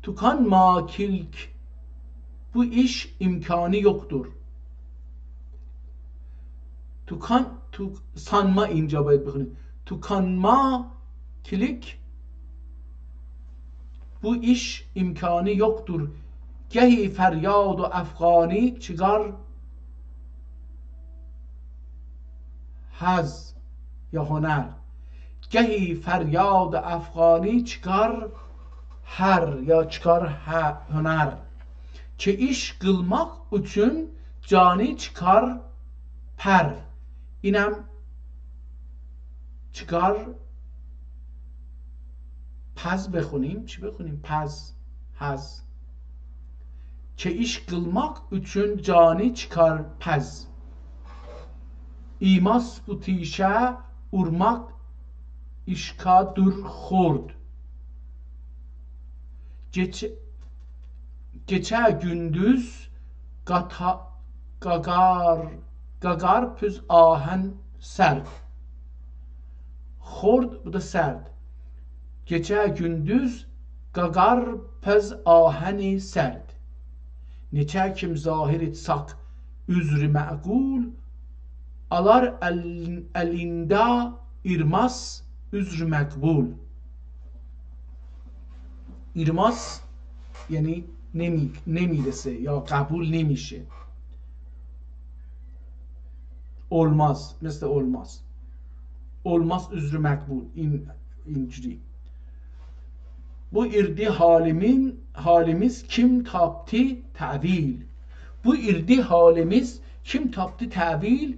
Tukanma kilk, bu iş imkani yoktur. Tukan, tu, sanma اینجا باید بخونیم. Tukanma kilik, bu iş imkani yoktur. Gehi feryad افغانی çıkar haz ya hüner. Gehi feryad افغانی çıkar her ya çıkar he, hüner. Çe iş kılmak için cani çıkar per. İnem çıkar pez بخونیم. چی بخونیم؟ پز. هز. Çe iş kılmak için cani çıkar pez. İmas bu tişe urmak işka dur hord. Geçe, geçe gündüz gata, gagar, gagar püz ahen serd. Hord, bu da serd. Geçe gündüz gagar pez aheni serd. Neçe kim zahir etsaq üzr-i me'kul, alar el, elinde irmas üzr-i meqbul. İrmas, yani nemi, nemiresin ya kabul nemisin. Olmaz. Mesela olmaz. Olmaz üzr-i meqbul. İn, inciri. Bu irdi halimin, halimiz kim tapti tevil? Bu irdi halimiz kim tapti tevil?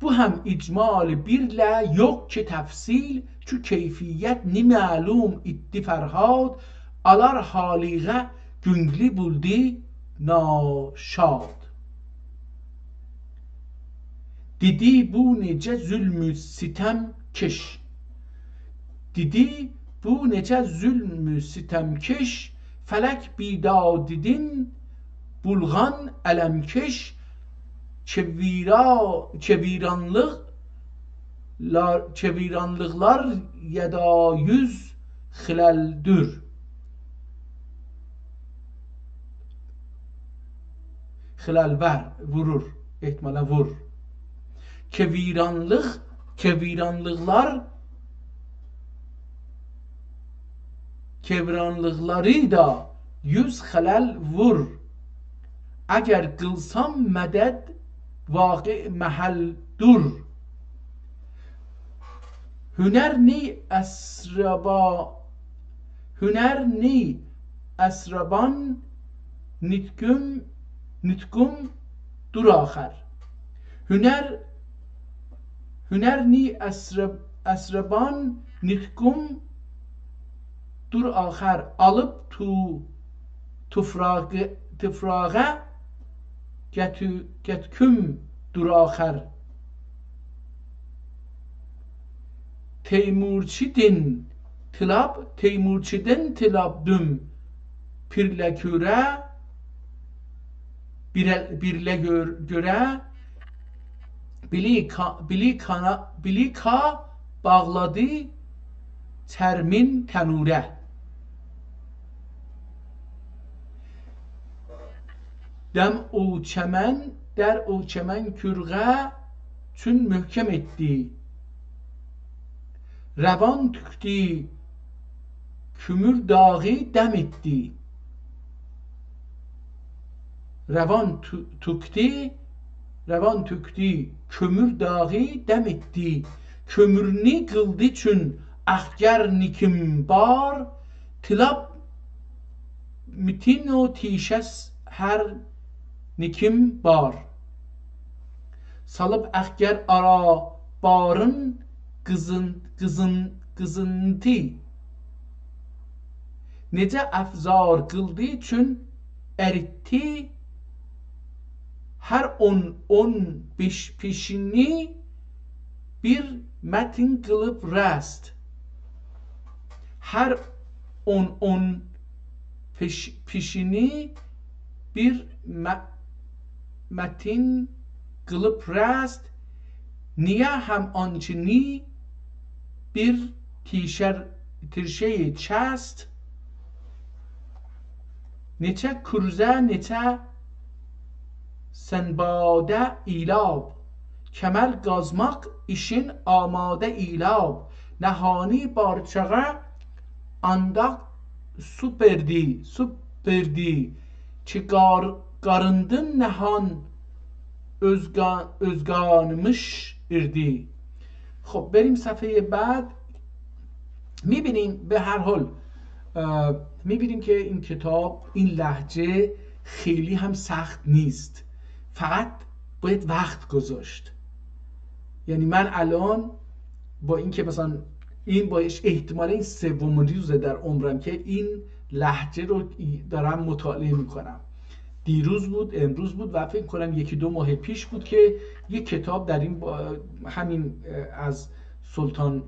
Bu hem icmal birle yok ki tefsil, çu keyfiyet ni melum itti Ferhad, alar haliğe güngli buldi naşad. Didi bu nece zulmü sitem keş. Didi bu nece zulmü sitem keş, felek bida didin bulğan elem keş, çevira, çeviranlık, la, çeviranlıklar yeda yüz hilel dür. Hilel ver, vurur. Ehtimale vur. Keviranlık, keviranlıklar, keviranlıkları da yüz hilel vur. Eger kılsam medet vaki mehel dur. Hüner ni esraba, hüner ni esraban nitkum, nitkum dur axer. Hüner, hüner ni esrab, esraban nitkum dur axer. Alıp tu, tufrağı, tufrağa getü, getküm dur axer. Teymurçidin tilab, Teymurçidin tilab düm pirle küre, bire, birle gör, göre, bili ka, bili kana, bili ka bağladı termin tenure. Dem o çemen, der o çemen kürğe çün möhkem etti. Revan tükti, kümür dağı dem etti. Revan tü, tükti, revan tükti, kümür dağı dem etti. Kömürni kıldı çün Akyar nikim bar, tilap mitin o tişes her nikim bar. Salıp Akyar ara barın kızın, kızın, kızıntı. Nece efzar kıldı çün eritti, her on, on beş pişini bir metin kılıp rast. Her on, on peş-, pişini bir me-, metin kılıp rast, niye hem ançini bir tişer, tirşeyi çast, neçe kürze, neçe senbade ilab, kemer gazmak işin amade ilab, nehani barçağa andak su berdi, su berdi, çıkar garındın nehan özga-, özganmış irdi. خب، بریم صفحهٔ بعد. می‌بینیم، به هر حال، اه، می‌بینیم که این کتاب، این لهجه خیلی هم سخت نیست، فقط باید وقت گذاشت. یعنی من الان با اینکه مثلاً این با احتمال این سومین روزه در عمرم که این لهجه رو دارم مطالعه می‌کنم. دیروز بود، امروز بود و فکر کنم یکی دو ماه پیش بود که یک کتاب در این با-، همین، اه، از سلطان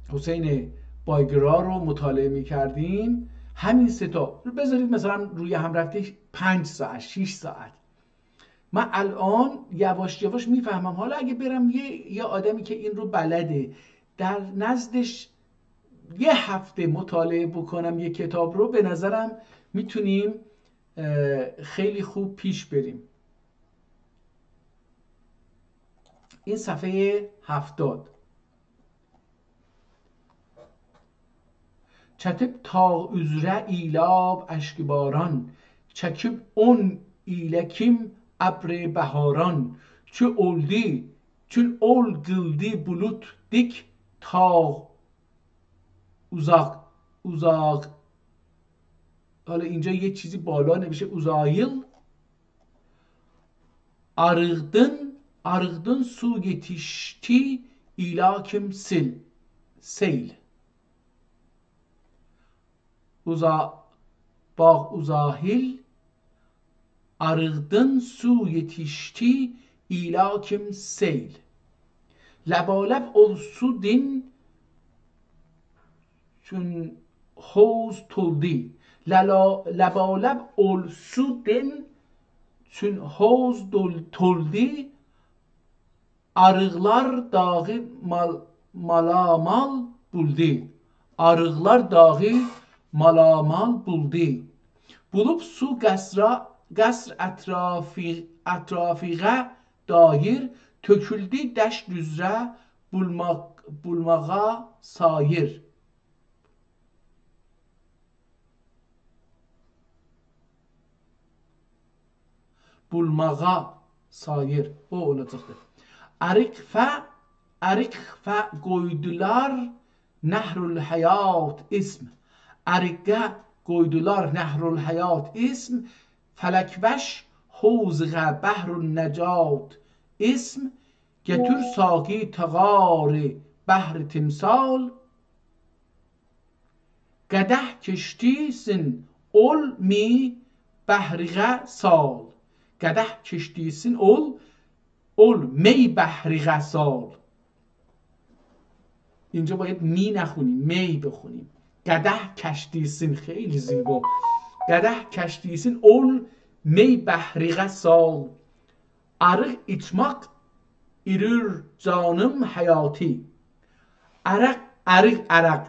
حسین بایگرا رو مطالعه می‌کردیم. همین سه تا رو بذارید مثلاً روی هم رفته پنج ساعت، شش ساعت. من الان یواش یواش می‌فهمم. حالا اگه برم یه، یه آدمی که این رو بلده، در نزدش یه هفته مطالعه بکنم یه کتاب رو، به نظرم می‌تونیم، اه، خیلی خوب پیش بریم. این صفحهٔ هفتاد. Çetip tağ üzre ilab eşk-i baran, çekip on ile kim ebr-i beharan, çü oldi, çün ol kıldı bulut dik tağ uzak, uzak. حالا اینجا یه چیزی بالا نوشته، اوزاییل. Arıgdın, arıgdın su yetişti ila kim sil, seyl. Uza-, bağ uzahil, arıgdın su yetişti ila kim seyl. Lebalep ol su din çün hovuz toldi. Lala-, lebalep ol su din çün hovuz dol-, toldi. Arıqlar dağı mal-, malamal buldi. Arıqlar dağı malamal buldi. Bulub su qəsra, qəsr ətrafi-, ətrafiğə dair, töküldü dəşt üzrə bulmaq, bulmağa sair. Bulmağa sair. O olacaqdır. Əriqfə, Əriqfə qoydular Nəhrul Həyat ism. Əriqə qoydular Nəhrul Həyat ism. Fələkvəş hovzıqə Bəhrun Nəcat ism. Getür saqi tağari bəhri timsal. Qədəh keştisin ol mi bəhriğə sal. Qədəh keştisin ol، ol mi bəhriğə sal. اینجا باید می نخونیم، می بخونیم. قدح کشتیسین، خیلی زیبا. قدح کشتیسین اول می بحریغه سال. Arıq içmaq irür canım həyati. Araq, arıq, araq.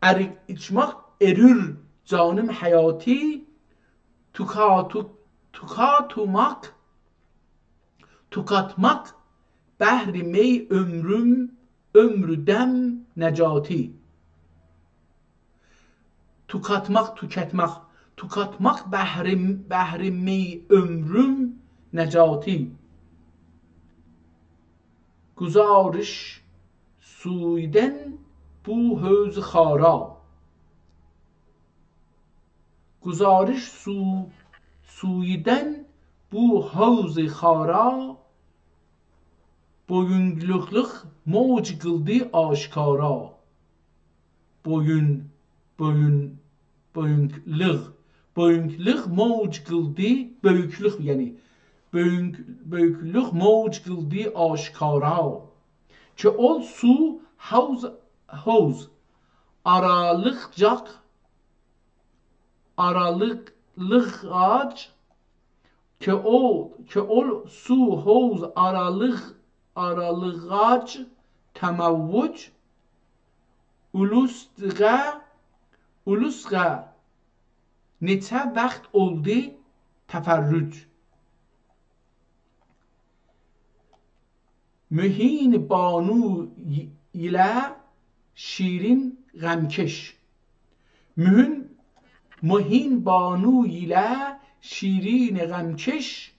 Arıq içmaq irür canım həyati. Tukatu-, tukatumaq, tukatmaq bəhri mey ömrüm, ömrüdəm nəcati. Tukatmaq, tüketmek. Tukatmaq bəhri, bəhri mey ömrüm nəcati. Guzarış سوییدن بو حوض خارا. گزارش سو، سوییدن بو حوض خارا، بویونگلوخلوق موج قیلدی آشکارا. بویون، بویون، بویونگلوق، بویونگلوق موج قیلدی، بؤیوکلوک، یعنی بؤیونگ، بؤیوکلوک موج قیلدی آشکارا. کی اول سو حوض، حوض آرالیقجاق، آرالیق، لیغاج، کی او، کی اول سو حوض آرالیق، آرالیغاج تموج، اولوسغا، اولوسغا نئچه وخت اولدی تفرج. مهین بانو ی، ایله شیرین غمکش. مهین، مهین بانو ایله شیرین غمکش،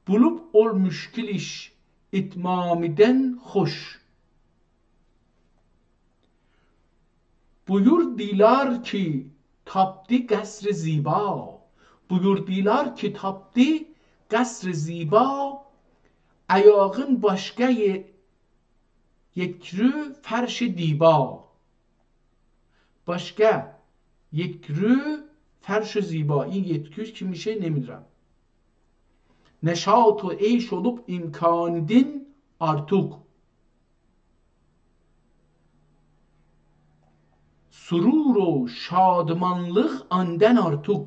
بولوب اول مشکل ایش اتمامیدن خوش. بویوردیلار کی تاپدی قصر زیبا. بویوردیلار کی تاپدی قصر زیبا، ایاغین باشقا یئ، یئتکرو فرش دیبا. باشقا یئتکرو فرش زیبا. این یئتکرو کی میشه نمیدونم. نشاط و عیش اولوب امکانیدین آرتیق. سرور و شادمانلیق آندان آرتیق.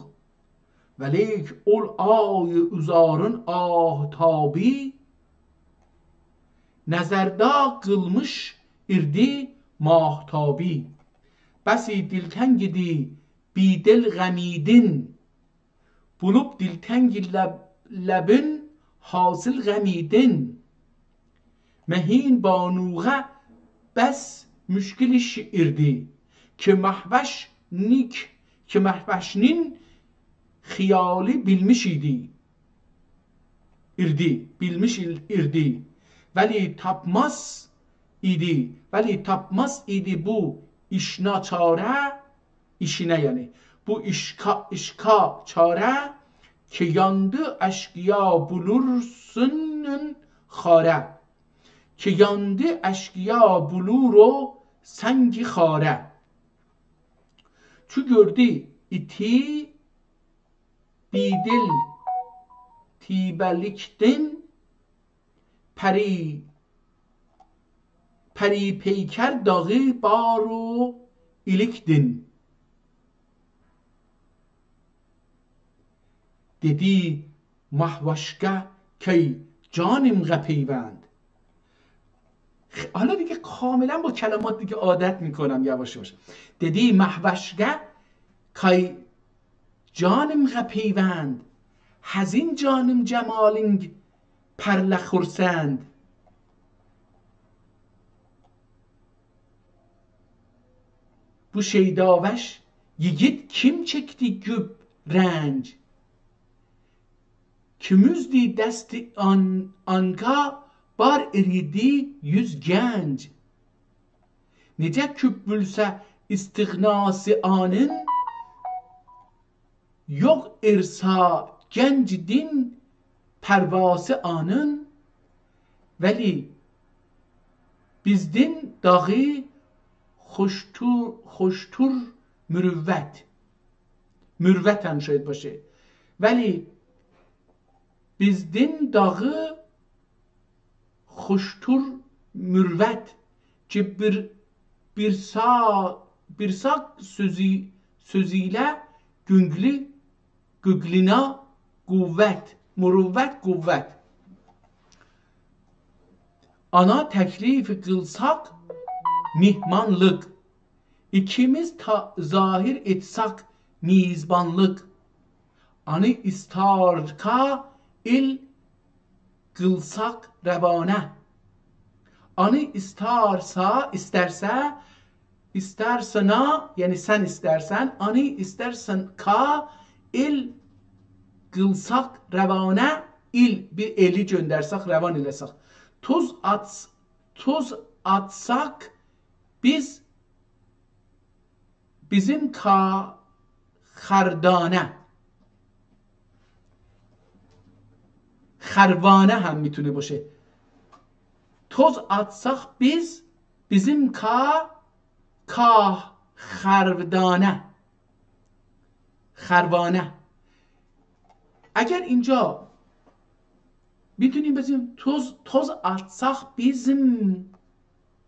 ولیک اول آی اوزارین آهتابی، نظردا قیلمیش ایردی ماهتابی. بسی دیلتنگ ایدی بی‌دل غمیدین، بولوب دیلتنگ لب، لبین حاصل غمیدین. مهین بانوغا بس مشکل ایش ایردی، کی مهوش نیک، کی مهوشنین خیالی بیلمیش ایدی. ایردی، بیلمیش ایل، ایردی. ولی تاپماز ایدی، ولی تاپماز ایدی بو ایشنا چاره، ایشینه، یعنی بو ایشکا، ایشکا چاره، کی یاندی اشقیا بولورسونون خاره. کی یاندی اشقیا بولور او سنگی خاره. چو گؤردو ایتی بی‌دل تیبه‌لیکدین، پری، پری پیکر داغی بار و ایلیکدین. دئدی ماهواشقا کای جانیمغا پیوند. خ، حالا دیگه کاملاً با کلمات دیگه عادت می‌کنم یواش یواش. دئدی ماهواشقا کای جانیمغا پیوند، هزین جانیم جمالینگ پرله خورسند. بو شیداوش ییگیت کیم چکدی گوب رنج؟ کیم اوزدی دستی آن، آنگا بار ایریدی یوز گنج؟ نئجه کوب بولسه استغناسی آنین، یوخ ارسا گنجدین پرواسی آنین. ولی بیزدین داغی خوشتور، خوشتور مروت. مروت هم شاید باشه. ولی بیزدین داغی خوشتور مروت کی بیر، بیر سا، بیر سا سؤزو، سؤزو ایله گونگلی، گوگلینا قوت، مروت، قوت. آنا تکلیف قیلساق میهمانلیق، ایکیمیز تا ظاهر ائتساق میزبانلیق. آنی ایستارکا ال قیلساق روانه. آنی ایستارسا، ایسترسه، ایسترسنا، یعنی سن ایسترسن، آنی ایسترسن کا ال قیلساق روانه، ال، بیر الی گؤندرسک، روان ائله‌سک. توز آت، توز آتساق بیز، بیزیم کا خردانه. خروانه هم می‌تونه باشه. توز آتساق بیز، بیزیم کا، کا خردانه. خروانه. اگر اینجا می‌تونیم بزنیم توز، توز آتساق بیزیم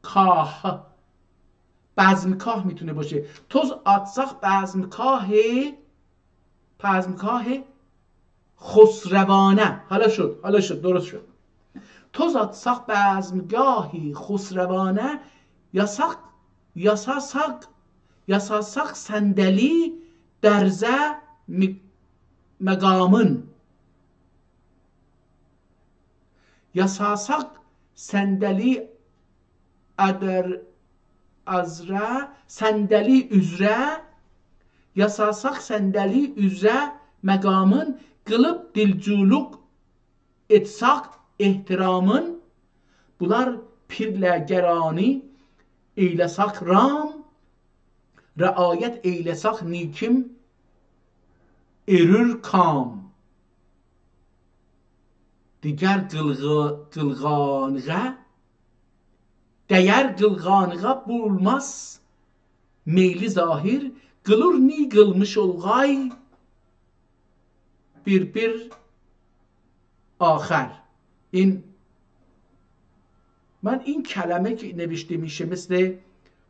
کاه. بزمکاه می‌تونه باشه. توز آتساق بزمکاه، بزمکاه خسروانه. حالا شد، حالا شد، درست شد. توز آتساق بزمگاهی خسروانه، یاساق، یاساساق، یاساساق صندلی درزه می-، مقامین. یاساساق صندلی ادر ازره، صندلی اوزره، یاساساق صندلی اوزره مقامین، قیلیب دیلجولوک اتساق احترامین، بولار پیرلرگرانی، ایله‌ساق رام، رعایت ایله‌ساق نیکیم، ارور کام. دیگر قیلغا-، قیلغانغا، دیر قیلغانغا بولماز میلی ظاهر، قیلور نی قیلمیش اولغای بیر بیر آخر. این، من این کلمه که نوشته می‌شه، مثل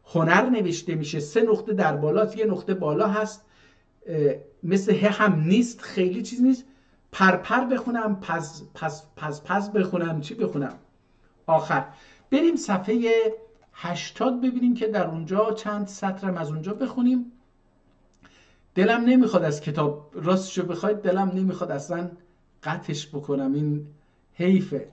هنر نوشته می‌شه، سه نقطه در بالاست، یه نقطه بالا هست، اه، مثل ه هم نیست، خیلی چیز نیست. پرپر بخونم، پز، پز، پز، پز بخونم، چی بخونم؟ آخر. بریم صفحهٔ هشتاد ببینیم که در اونجا چند سطرم از اونجا بخونیم. دلم نمیخواد از کتاب، راستشو بخواید، دلم نمیخواد اصلاً قطعش بکنم، این حیفه.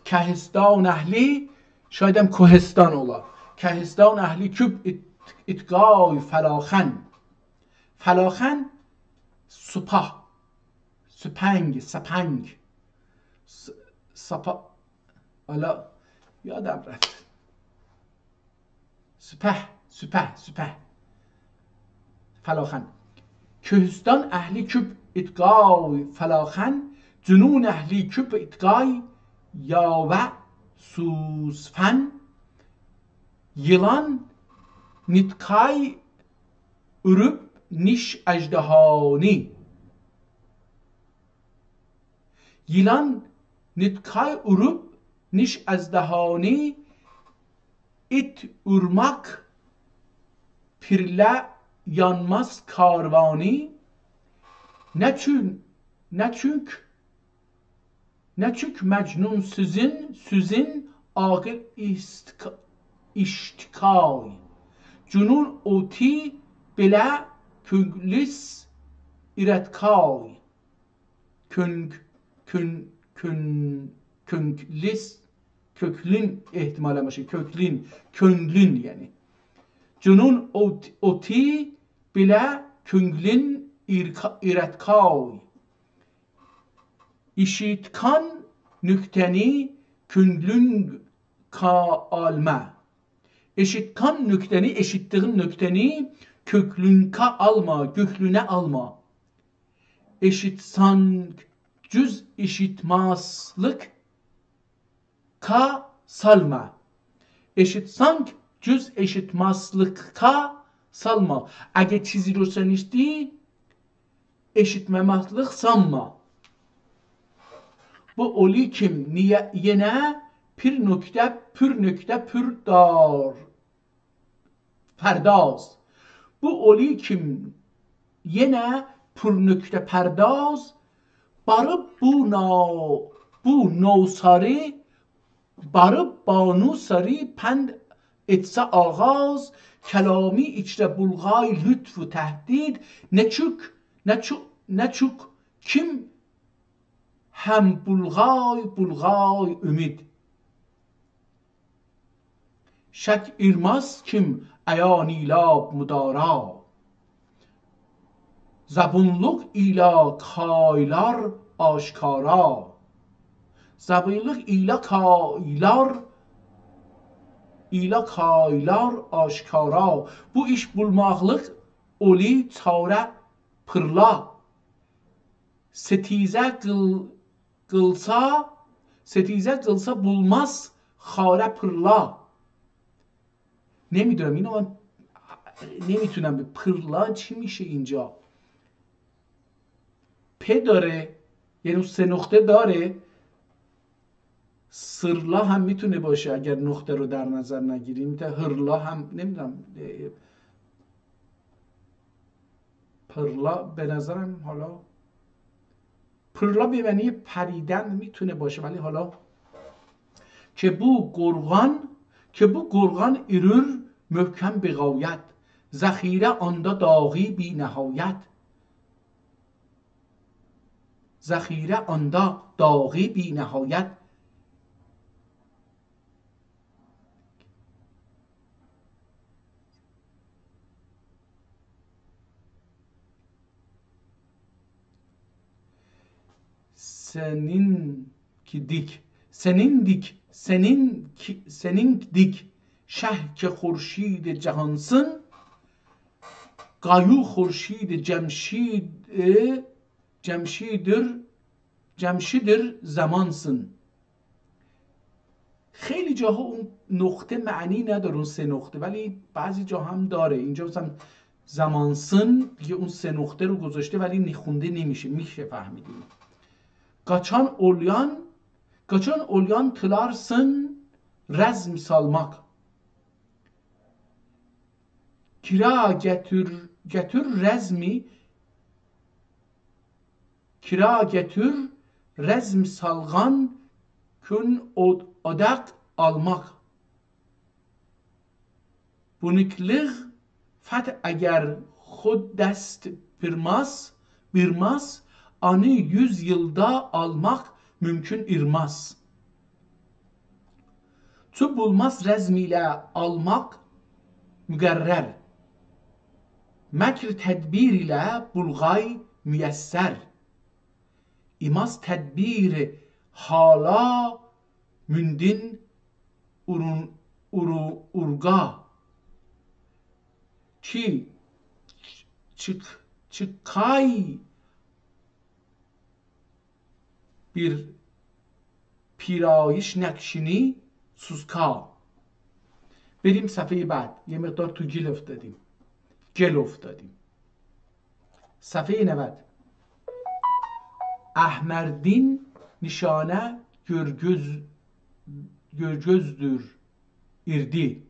کهستان اهلی، شایدم کوهستان اولا. کهستان اهلی کوب ایت-، ایتگای فلاخن. فلاخن، سپاه. سپنگ، سپنگ. س-، سپا-، حالا یادم رفت. سپه، سپه، سپه. فلاخن. کوهستان اهلی کوب ایتگای فلاخن، جنون اهلی کوب ایتگای یاوه سوسفن، ییلان نیتکای اوروب نیش اژدهانی. ییلان نیتکای اوروب نیش اژدهانی، ایت اورماق پیرله یانماز کاروانی، نه چون-، نه چونک، نه چونک مجنون سوزون، سوزون عاقل ایشتکای. جنون اوتی بیله کونگلیس ایرتکای. کونگ-، کون-، کون-، کونگلیس، کؤکلون احتمالاً باشه، کؤکلون، کؤنگلون یعنی. جنون اوت-، اوتی بیله کؤنگلون ایرکا-، ایرتکای. ایشیتکان نوکته‌نی کؤنگلونکا آلما. ایشیتکان نوکته‌نی، ایشیتدیگین نوکته‌نی کؤکلونکا آلما، گؤکلونه آلما. ایشیتسانگ جوز ایشیتمازلیققا سالما. ایشیتسانگ جوز ایشیتمازلیققا سالما. اگر چیزی رو سن ایشیتدی، ایشیتمه‌مزلیک سانما. بو اولی کیم نییه، یئنه پیر نوکته، پور نوکته، پور دار. پرداز. بو اولی کیم یئنه پور نوکته پرداز، باریب بو نا-، بو نوساری، باریب بانو ساری پند اتسه آغاز، کلامی ایچره بولغای لطف و تهدید، نه چوک، نه چو-، نه چوک کیم هم بولغای، بولغای اومید. شک ایرماز کیم ایا نیلاب مدارا، زبونلوق ایله کایلار آشکارا. زبونلوق ایله کایلار ایلا کایلار آشکارا. بو ایش بولماقلیق اولی چاره پیرلا. ستیزه قیل، قیلسا، ستیزه قیلسا بولماز خاره پیرلا. نمی‌دونم اینو من نمی‌تونم به پیرلا چی می‌شه اینجا. پ داره، یعنی اون سه نقطه داره. سرلا هم می‌تونه باشه اگر نقطه رو در نظر نگیریم. تا هرلا هم نمی‌دونم. اه، پرلا به نظرم حالا پرلا به معنی پریدن می‌تونه باشه، ولی حالا که بو قرغان، که بو قرغان ایرور محکم به غایت، ذخیره آندا داغی بی‌نهایت. ذخیره آندا داغی بی‌نهایت. سنین کی دیک، سنین دیک، سنین کی، سنین دیک شه که خورشید جهانسین، قایو خورشید جمشید، جمشیدیر، جمشیدیر زمانسین. خیلی جاها اون نقطه معنی نداره، اون سه نقطه، ولی بعضی جا هم داره. اینجا مثلاً زمانسین دیگه اون سه نقطه رو گذاشته، ولی نخونده نمیشه، می‌شه فهمید اینو. قاچان اولویان، قاچان اولویان تیلارسین رزم سالماق. کرا گتور، گتور رزمی، کرا گتور رزم سالغان کون اود، اوداق آلماق. بونوکلیق فت اگر خود دست بیرماز، بیرماز، آنی یوز ییلدا آلماق مومکون ایرماز. چو بولماز رزم ایله آلماق مقرر، مکر تدبیر ایله بولغای میسر. ایماز تدبیر حالا موندین اورون، اورو، اورگا. کی چیک، چیکای بیر پیرایش نقشینی سوسکا. بریم صفحهٔ بعد. یه مقدار تو گیل افتادیم. گل افتادیم. صفحهٔ نود. احمردین نیشانه گؤرگوز، گؤرگوزدور ایردی.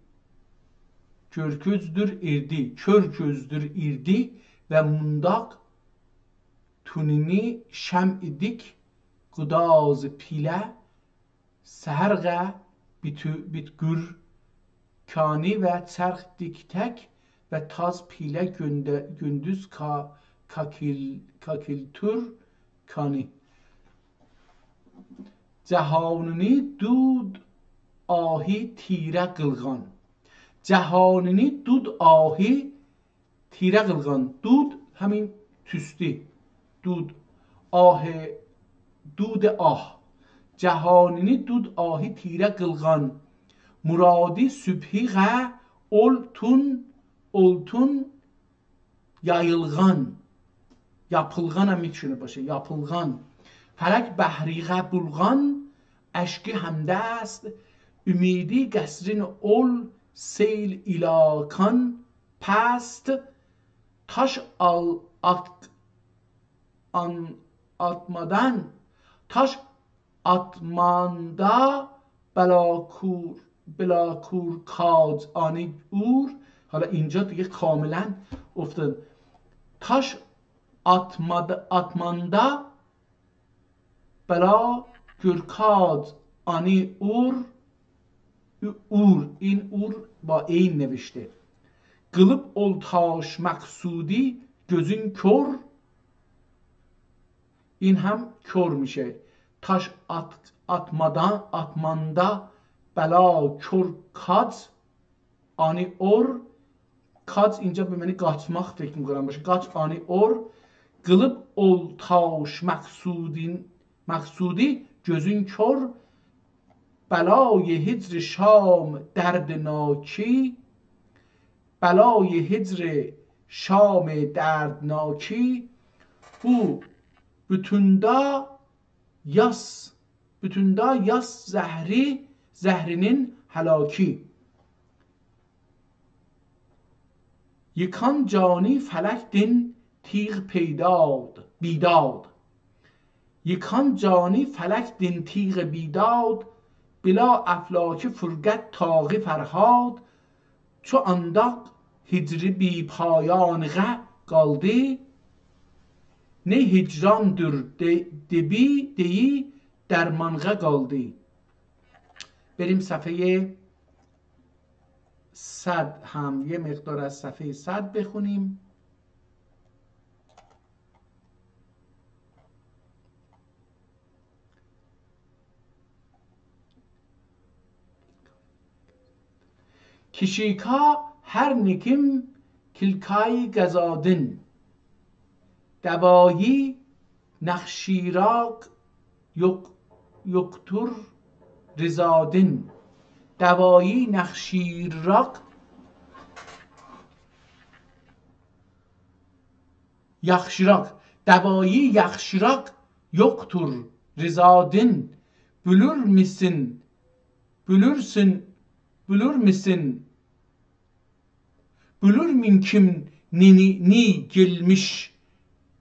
گؤرگوزدور ایردی. کؤر گؤزدور ایردی و مونداق تونینی شمع دیک قوداز پیله سحرغه بیتو، بیتگور کانی و چرخ دیک تک و تاز پیله گونده، گوندوز کا، کاکیل، کاکیلتور کانی. جهانینی دود آهی تیره قیلغان. جهانینی دود آهی تیره قیلغان. دود همین توستو. دود. آه، دود آه. جهانینی دود آهی تیره قیلغان. مرادی صبحیغه اولتون، اولتون یاییلغان. یاپیلغان هم می‌تونه باشه. یاپیلغان. فلک بحریغه بولغان، اشکی همدست، امیدی قصرین اول سیل ایلاکان پست، تاش آل، آت، آن، آتمادان، تاش آتماندا بلاکور، بلاکور کاج آنی اور. حالا اینجا دیگه کاملاً افتاد. تاش آتماد، آتماندا بلا گورکاد آنی اور، اور، این اور با عین نوشته. قیلیب اول تاش مقصودی گؤزون کور، این هم کور میشه. تاش آت، آتمادان، آتماندا بلا کور کاج آنی اور، کاج اینجا به معنی قاچماق فکر می‌کنم باشه. قاچ آنی اور، قیلیب اول تاش مقصودین، مقصودی گؤزون کور، بلای هجر شام دردناکی، بلای هجر شام دردناکی، بو بوتون دا یاس، بوتون دا یاس زهری، زهرینین هلاکی. ییکان جانی فلکدین تیغ پیداد، بیداد. ییکان جانی فلکدین تیغ بیداد، بلا افلاکی فرقت طاغی فرهاد، چو آنداق هجری بی‌پایانیغه قالدی، نی هجراندیر ده، دئیی، دئیی درمانغا قالدی. بریم صفحه‌ی صد هم، یه مقدار از صفحه‌ی صد بخونیم. کیشیکا هر نیکیم کیلکای گزادین، دوایی نخشیراق یوخ، یوخدور رضادین. دوایی نخشیراق یاخشیراق. دوایی یاخشیراق یوخدور رضادین. بیلیر میسین، بیلیرسین، بیلیر میسین، بیلیر مین کیم نی، نی، نی گلمیش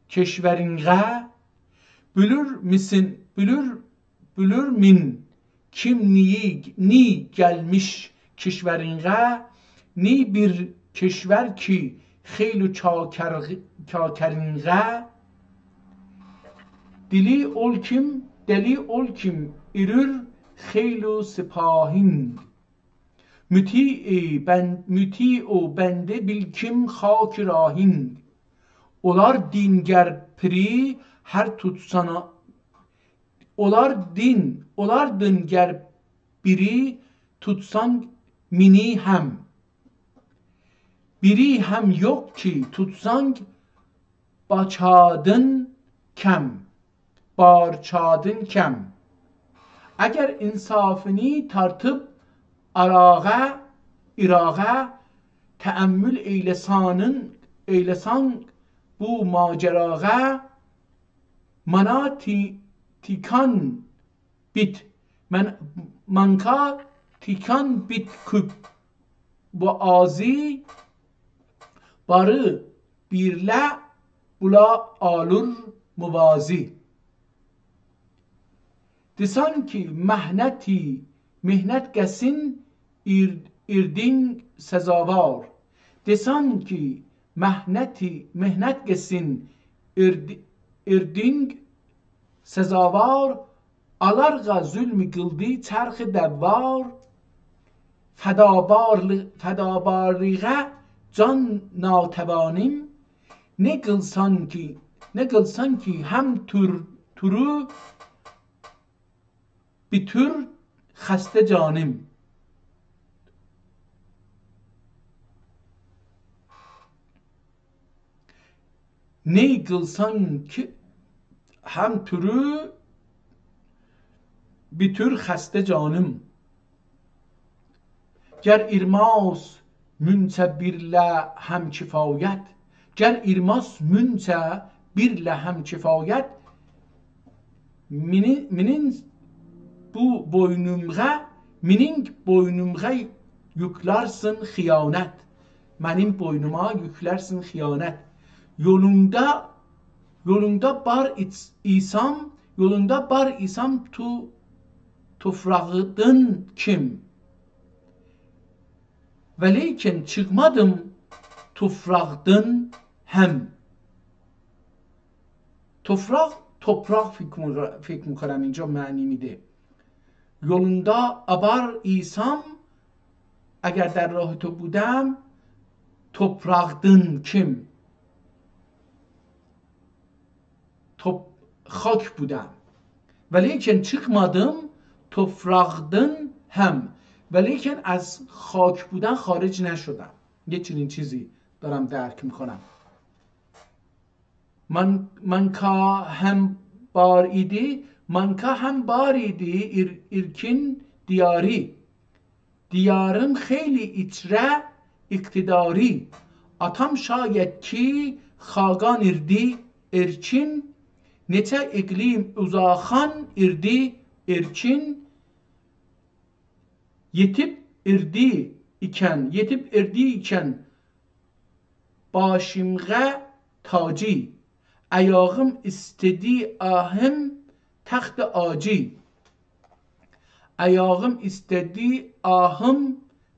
کشورینیزه؟ بیلیر میسین، بیلیر، بیلیر مین کیم نی، نی گلمیش کشورینیزه؟ نی بیر کشور کی خئیلی چاکر، چاکرینیزه؟ دیلی اول کیم، دیلی اول کیم ایریر خئیلی سپاهین. مطیع بن، مطیع و بنده بیل کیم خاک راهین. اولار دین گر پیری هر توتسان، اولار دین، اولار دین گر بیری توتسان مینی هم. بیری هم یوخ کی توتسان باچادین کم، بارچادین کم. اگر انصافینی تارتیب آراغا، ایراغا، تأمل ائیله‌سانین، ائیله‌سان بو ماجراغا، مانا تی، تیکان بیت. من، مانکا تیکان بیت کوب و آزی باری بیرله بولا آلور موازی. دئسن کی محنتی، محنت گسین ایر، ایردین سزاوار. دئسن کی محنتی، محنت گسین ارد، ایردین سزاوار، آلارغا ظلم قیلدی چرخ دوار، فدابارلی، فدابارلیغا جان ناتوانیم، نه قیلسان کی، نه قیلسان کی هم تور، تورو بیتور خسته جانیم. نی قیلسان کی هم تورو بیتور خسته جانیم. گر ایرماس مونچه بیرله هم کفایت، گر ایرماس مونچه بیرله هم کفایت، مینی، مینین بو بوینومغا، مینین بوینومغا یوکلرسین خیانت. منیم بوینوما یوکلرسین خیانت. یولوندا، یولوندا بار ایس، ایسام، یولوندا بار ایسام تو، توفراغدین کیم. ولیکن چیخمادیم توفراغدین هم. توفراق، توپراق فکر می، فکر می‌کنم اینجا معنی می‌ده. یولوندا آبار ایسام، اگر در راه تو بودم، توپراقدین کیم. توپ، خاک بودم. ولیکن چیخمادیم توفراقدین هم. ولیکن از خاک بودن خارج نشدم. یه چنین چیزی دارم درک می‌کنم. من، مانکا هم بار ایدی، مانکا هم بار ایدی، ایر، ایرکین دیاری. دیارم خیلی ایچره اقتداری. آتام شاید کی خاقان ایردی ارکین، نئچه اقلیم اوزاخان ایردی ارکین، یئتیب ایردی ایکن، یئتیب ایردی ایکن باشیمغا تاجی. ایاغیم ایسته‌دی آهم تخت آجی. ایاغیم ایسته‌دی آهم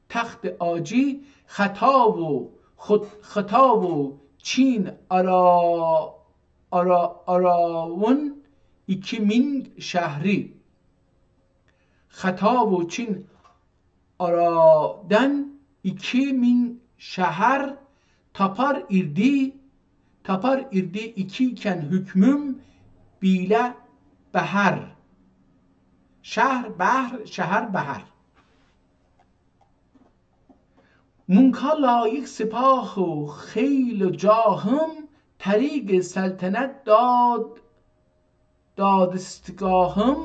تخت آجی. خطا و خود خطا و چین آرا، آرا، آراون ایکی مینگ شهری. خطا و چین آرادن ایکی مینگ شهر تاپار ایردی، تاپار ایردی ایکی کن حکموم بیله بهر. شهر بهر، شهر بهر. مونکا لایق سپاه و خیل و جاهم، طریق سلطنت داد دادستگاهم،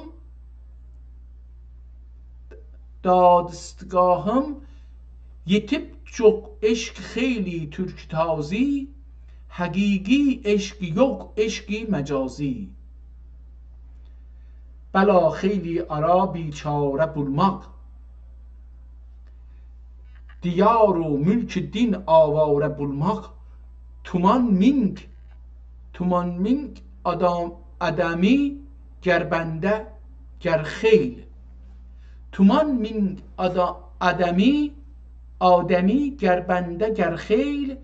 دادستگاهم، یئتیب جوخ عشق خیلی تورک تازی، حقیقی عشق یوخ، عشق مجازی. بلا خیلی آرا بیچاره بولماق، دیار و مولک دین آواره بولماق، تومان مینگ، تومان مینگ آدام، آدمی گر بنده گر خیل. تومان مینگ آدا، آدمی، آدمی گر بنده گر خیل،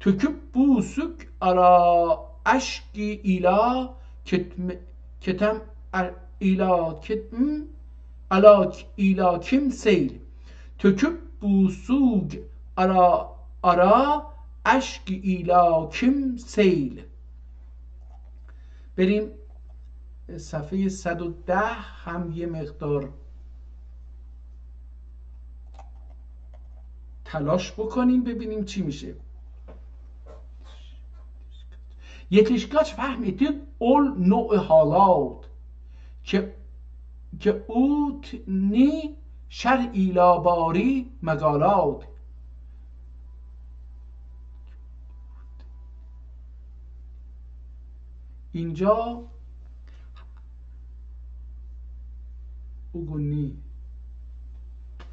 تؤکوب بو سوگ آرا اشک ایلا کتم، کتم، ا، ایلا کتم، آلا، ایلا کیم سیل. تؤکوب بو سوگ آرا، آرا اشک ایلا کیم سیل. بریم صفحهٔ صد و ده، هم یه مقدار تلاش بکنیم ببینیم چی می‌شه. یئتیشگاج فهم ائدیب اول نوع حالات کی، کی اوتنی شرح ایله باری مقالات. اینجا اوگونی.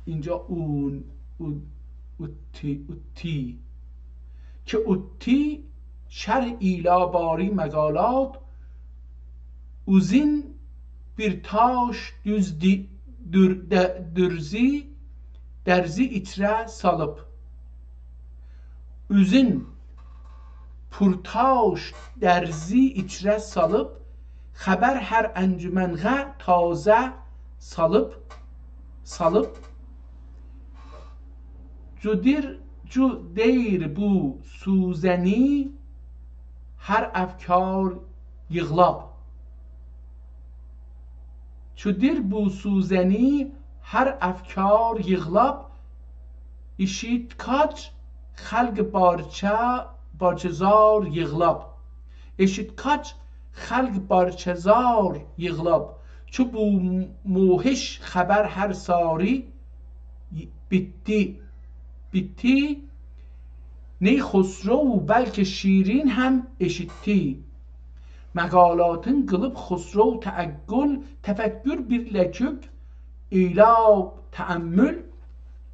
اینجا اون، او، اوتی، اوتی. کی اوتی شرح ایله باری مقالات، اوزون بیر تاش دوز دی، دور، ده، دورزی، درزی ایچره سالیب. اوزون پورتاش درزی ایچره سالیب، خبر هر انجمنغه تازه سالیب، سالیب. جودیر، جو دئییر بو سوزنی هر افکار ییغلاب. چودیر بو سوزنی هر افکار ییغلاب، ائشیتگاج خلق بارچه، بارچه زار ییغلاب. ائشیتگاج خلق بارچه زار ییغلاب. چو بو موهش خبر هر ساری بیتی، بیتی. نی خسرو بلکه شیرین هم ائشیتدی. مقالاتین قیلیب خسرو تعقل، تفکر بیرله‌شیب ایله تأمل.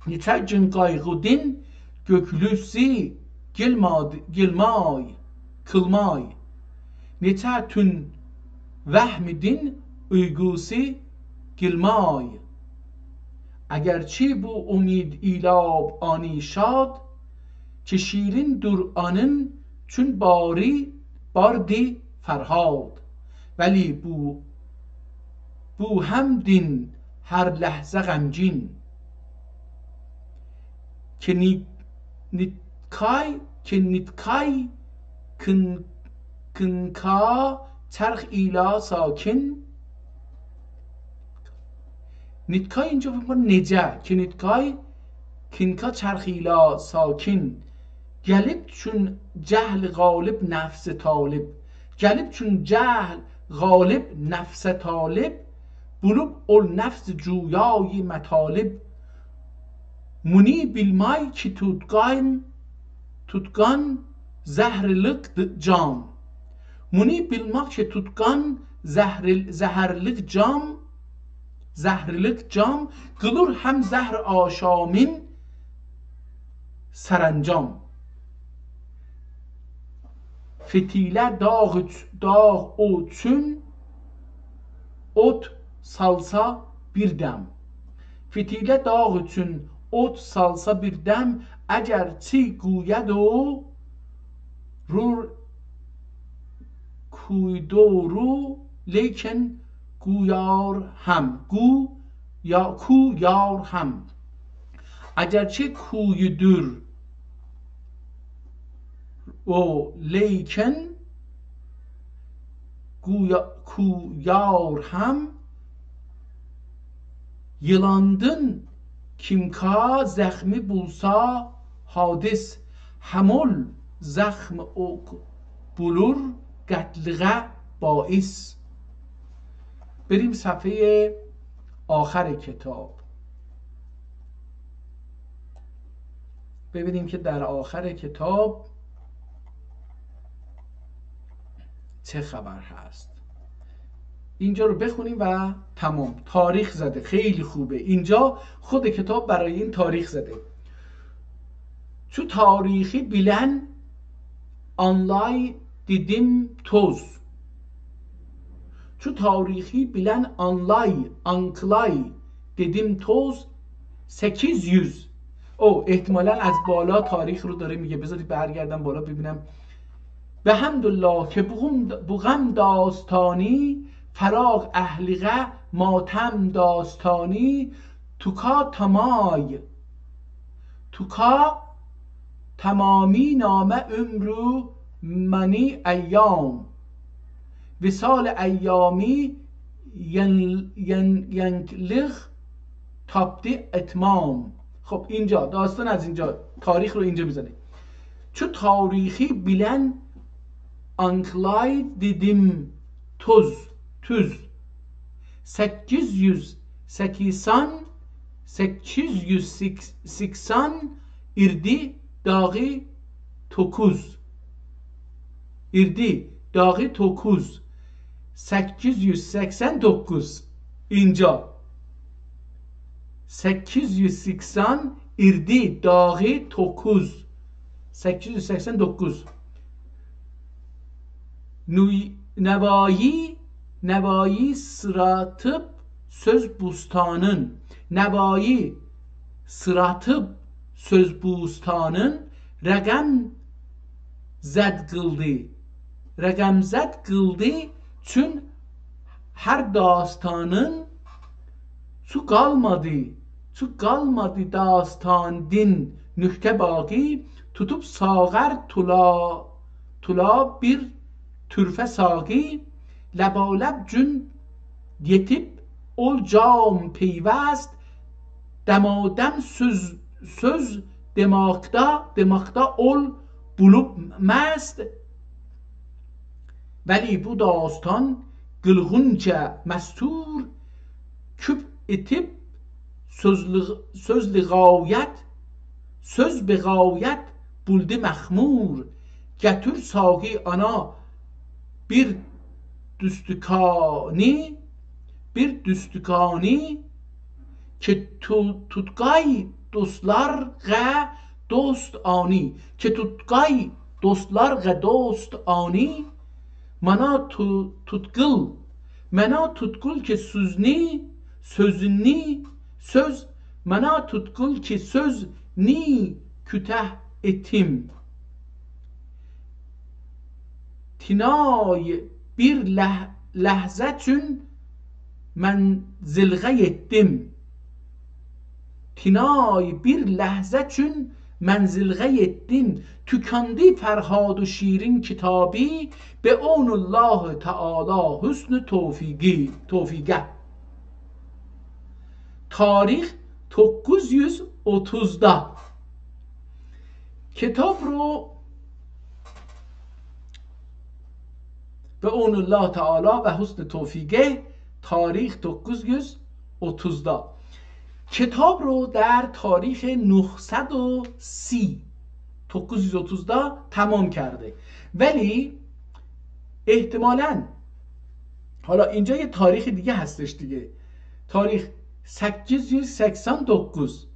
نئچه گون قایغیدین گؤکلوسی گیلمادی، گیلمای، کیلمای. نئچه تون وهمیدین اویقوسی گیلمای. اگرچی بو اومید ایله آنی شاد، کی شیرین دور آنین چون باری، باردی فرهاد. ولی بو، بو همدین هر لحظه غمگین. کی نی، نیتکای، کی نیتکای کین، کینکا چرخ ایله ساکین. نیتکای اینجا فکر می‌کنم نئجه، کی نیتکای کینکا چرخ ایله ساکین. گلیب چون جهل غالب نفس طالب. گلیب چون جهل غالب نفس طالب، بولوب اول نفس جویای مطالب. مونی بیلمای کی توتقان، توتقان زهرلیک جام. مونی بیلمک کی توتقان زهرل-، زهرلیک جام، زهرلیک جام، قیلیر هم زهر آشامین سرانجام. فتیله داغ اوچ-، داغ اوچون اوت سالسا بیر دم. فتیله داغ اوچون اوت سالسا بیر دم، اگرچی گویدو رور کویدورو، لیکن گویار هم. گو یا کو یار هم. اگرچی کویدور او لیکن گویا-، کویار هم، ییلاندین کیمکا زخمی بولسا حادث، همول زخم اوک بولور قتلغه باعث. بریم صفحهٔ آخر کتاب. ببینیم که در آخر کتاب چه خبر هست. اینجا رو بخونیم و تمام. تاریخ زده. خیلی خوبه. اینجا خود کتاب برای این تاریخ زده. چو تاریخی بیلن آنلای دیدیم توز. چو تاریخی بیلن آنلای، آنکلای دیدیم توز، سکیز یوز. او احتمالاً از بالا تاریخ رو داره میگه. بذارید برگردم بالا ببینم. به حمد الله که بوغم، بوغم داستانی، فراق اهلیغه ماتم داستانی، توکا تمای. توکا تمامی نامه عمرو منی ایام. وصال ایامی ین-، ین-، ینکلیق تاپدی اتمام. خب، اینجا داستان از اینجا، تاریخ رو اینجا می‌زنه. چو تاریخی بیلن آنکلای دیدیم توز، توز. سکیز یوز سکسن، سکیز یوز سکسن ایردی داغی توکوز. ایردی داغی توکوز. سکیز یوز سکسن دوکوز. اینجا. سکیز یوز سکسن ایردی داغی توکوز. سکیز یوز سکسن دوکوز. نوی-، نوایی، نوایی سیراتیب سؤز بوستانین. نوایی سیراتیب سؤز بوستانین، رقم زد قیلدی. رقم زد قیلدی چون هر داستانین، چو قالمادی، چو قالمادی داستاندین نکته باقی، توتوب ساغر تولا، تولا بیر تورفه ساقی، لبالب گون یئتیب اول جام پیوست، دمادم سؤز، سؤز دئماقدا، دئماقدا اول بولوب مست. ولی بو داستان قیلغونجا مستور، کوپ ایتیب سؤز لغ-، سؤز لغایت، سؤز بغایت بولدو مخمور. گتور ساقی آنا بیر دوستکانی، بیر دوستکانی، کی تو-، توتقای دوستلارغا دوست آنی، کی توتقای دوستلارغا دوست آنی، مانا تو-، توتقول، مانا توتقول کی سؤزنی، سؤزنی، سؤز، مانا توتقول کی سؤزنی کوته ائتیم. تینای بیر لح-، لحظه چون منزلغه یئتدیم. تینای بیر لحظه چون منزلغه یئتدیم. توکندی فرهاد و شیرین کیتابی، به عون الله تعالی حسن توفیقی، توفیقه. تاریخ دوققوز یوز اوتوزدا. کیتاب رو به عون الله تعالی و حسن توفیقه تاریخ تکوز یوز اوتوزدا. کتاب رو در تاریخ نهصد و سی، تکوز یوز اوتوزدا تمام کرده. ولی احتمالاً، حالا اینجا یه تاریخ دیگه هستش دیگه، تاریخ سککیز یوز سکسن دوکوز،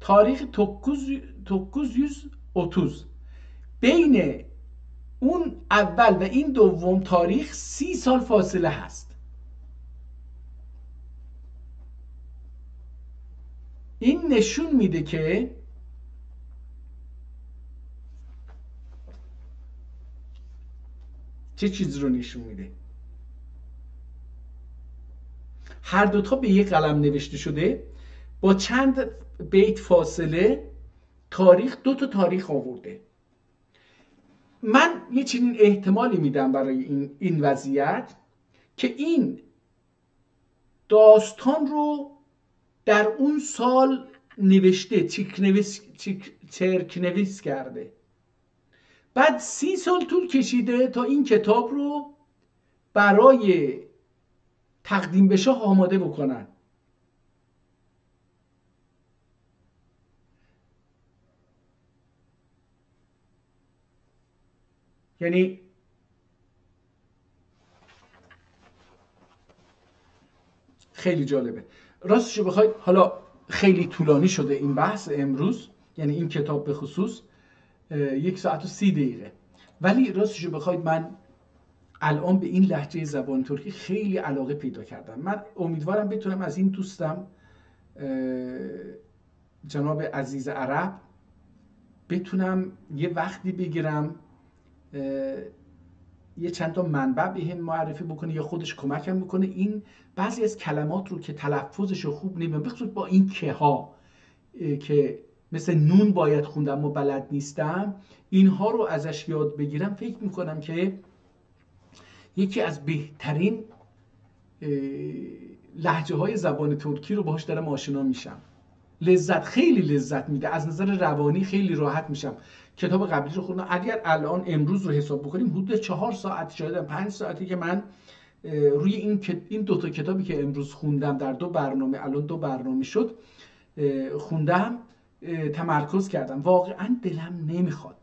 تاریخ تکوز، تکوز یوز اوتوز. بین اون اول و این دوم تاریخ سی سال فاصله هست. این نشون می‌ده که چه چیز رو نشون می‌ده؟ هر دوتا به یک قلم نوشته شده، با چند بیت فاصله تاریخ، دو تا تاریخ آورده. من یه چنین احتمالی می‌دم برای این، این وضعیت که این داستان رو در اون سال نوشته، چیک نویس، چیک، چرک نویس کرده. بعد سی سال طول کشیده تا این کتاب رو برای تقدیم به شاه آماده بکنن. یعنی خیلی جالبه. راستشو بخواید، حالا خیلی طولانی شده این بحث امروز، یعنی این کتاب به خصوص، اه، یک ساعت و سی دقیقه. ولی راستشو بخواید، من الان به این لهجهٔ زبان ترکی خیلی علاقه پیدا کردم. من امیدوارم بتونم از این دوستم، اه، جناب عزیز عرب، بتونم یه وقتی بگیرم، اه، یه چند تا منبع به هم معرفی بکنه یا خودش کمکم بکنه. این بعضی از کلمات رو که تلفظش رو خوب نمی‌دونم، به خصوص با این که ها، اه، که مثل نون باید خوندم و بلد نیستم، اینها رو ازش یاد بگیرم، فکر می‌کنم که یکی از بهترین، اه، لهجه‌های زبان ترکی رو باهاش دارم آشنا می‌شم. لذت، خیلی لذت می‌ده، از نظر روانی خیلی راحت می‌شم. کتاب قبلی رو خوندم، اگر الان امروز رو حساب بکنیم، حدود چهار ساعت، شاید هم پنج ساعتی که من، اه، روی این کت-، این دو تا کتابی که امروز خوندم در دو برنامه، الان دو برنامه شد، اه، خوندم، اه، تمرکز کردم. واقعاً دلم نمی‌خواد.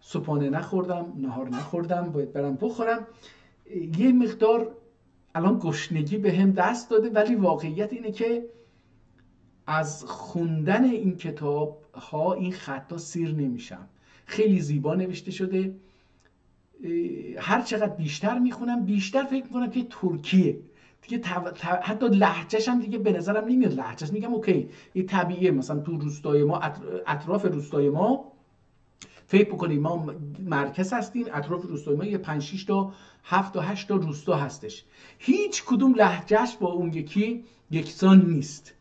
صبحانه نخوردم، نهار نخوردم، باید برم بخورم. یه مقدار الان گشنگی به هم دست داده، ولی واقعیت اینه که از خوندن این کتاب ها، این خطا سیر نمیشم. خیلی زیبا نوشته شده. اه، هر چقدر بیشتر میخونم، بیشتر فکر میکنم که ترکیه. دیگه تو-، تو-، حتی لهجه‌ش هم دیگه به نظرم نمیاد لهجه‌ش. میگم اوکی، این طبیعیه، مثلاً تو روستای ما، اطر-، اطراف روستای ما، فکر بکنید ما مرکز هستیم، اطراف روستای ما یه پنج شش تا، هفت تا هشت تا روستا هستش. هیچ کدوم لهجه‌اش با اون یکی یکسان نیست.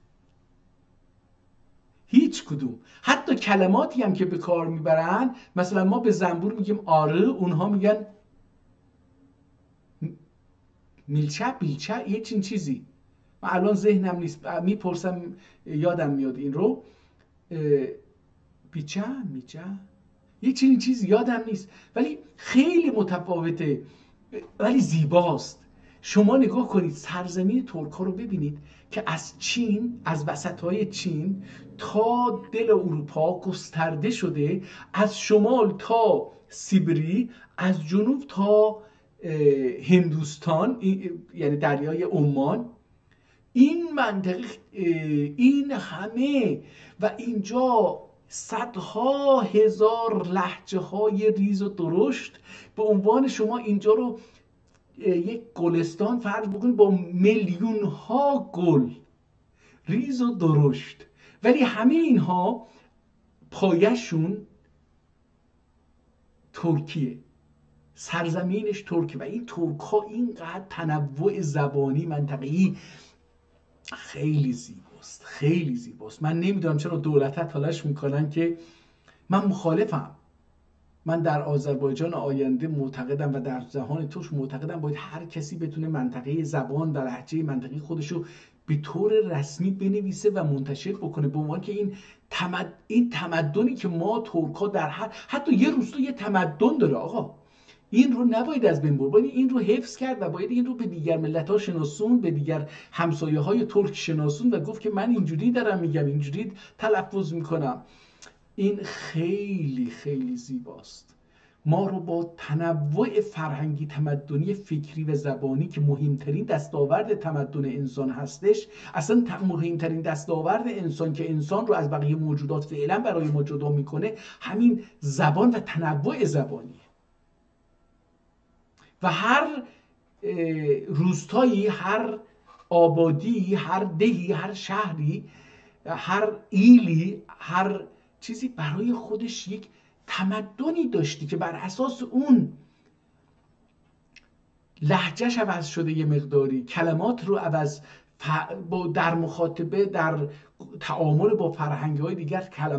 هیچ کدوم. حتی کلماتی هم که به کار می‌برن، مثلاً ما به زنبور می‌گیم آره، اونها می‌گن میلچه، بیلچه، یه چنین چیزی. من الان ذهنم نیست، می‌پرسم، یادم میاد این رو. اه، بیچه، میچه، یه چنین چیزی یادم نیست، ولی خیلی متفاوته، ولی زیباست. شما نگاه کنید، سرزمین ترک‌ها رو ببینید که از چین، از وسط‌های چین تا دل اروپا گسترده شده، از شمال تا سیبری، از جنوب تا، اه، هندوستان، ای-، یعنی دریای عمان. این منطقه، اه، این همه و اینجا صدها هزار لهجه‌های ریز و درشت. به عنوان شما اینجا رو، اه، یک گلستان فرض بکنید با میلیون‌ها گل ریز و درشت، ولی همهٔ اینها پایه‌شون ترکیه، سرزمینش ترکیه. و این ترک‌ها اینقدر تنوع زبانی منطقه‌ای خیلی زیباست، خیلی زیباست. من نمی‌دونم چرا دولت‌ها تلاش می‌کنن که، من مخالفم. من در آذربایجان آینده معتقدم و در جهان ترک معتقدم باید هر کسی بتونه منطقهٔ زبان و لهجهٔ منطقهٔ خودشو به طور رسمی بنویسه و منتشر بکنه، به عنوان که این تمد-، این تمدنی که ما ترک‌ها در هر، حتی یه روستا یه تمدن داره آقا. این رو نباید از بین برد، باید این رو حفظ کرد و باید این رو به دیگر ملت‌ها شناسوند، به دیگر همسایه‌های ترک شناسوند و گفت که من اینجوری دارم می‌گم، اینجوری تلفظ می‌کنم. این خیلی، خیلی زیباست. ما رو با تنوع فرهنگی، تمدنی، فکری و زبانی که مهمترین دستاورد تمدن انسان هستش، اصلاً ت-، مهمترین دستاورد انسان که انسان رو از بقیه موجودات فعلاً برای ما جدا می‌کنه، همین زبان و تنوع زبانیه. و هر، اه، روستایی، هر آبادی، هر دهی، هر شهری، هر ایلی، هر چیزی برای خودش یک تمدنی داشتی که بر اساس اون لهجه‌ش عوض شده، یه مقداری کلمات رو عوض، ف-، با، در مخاطبه، در تعامل با فرهنگ‌های دیگر کلمات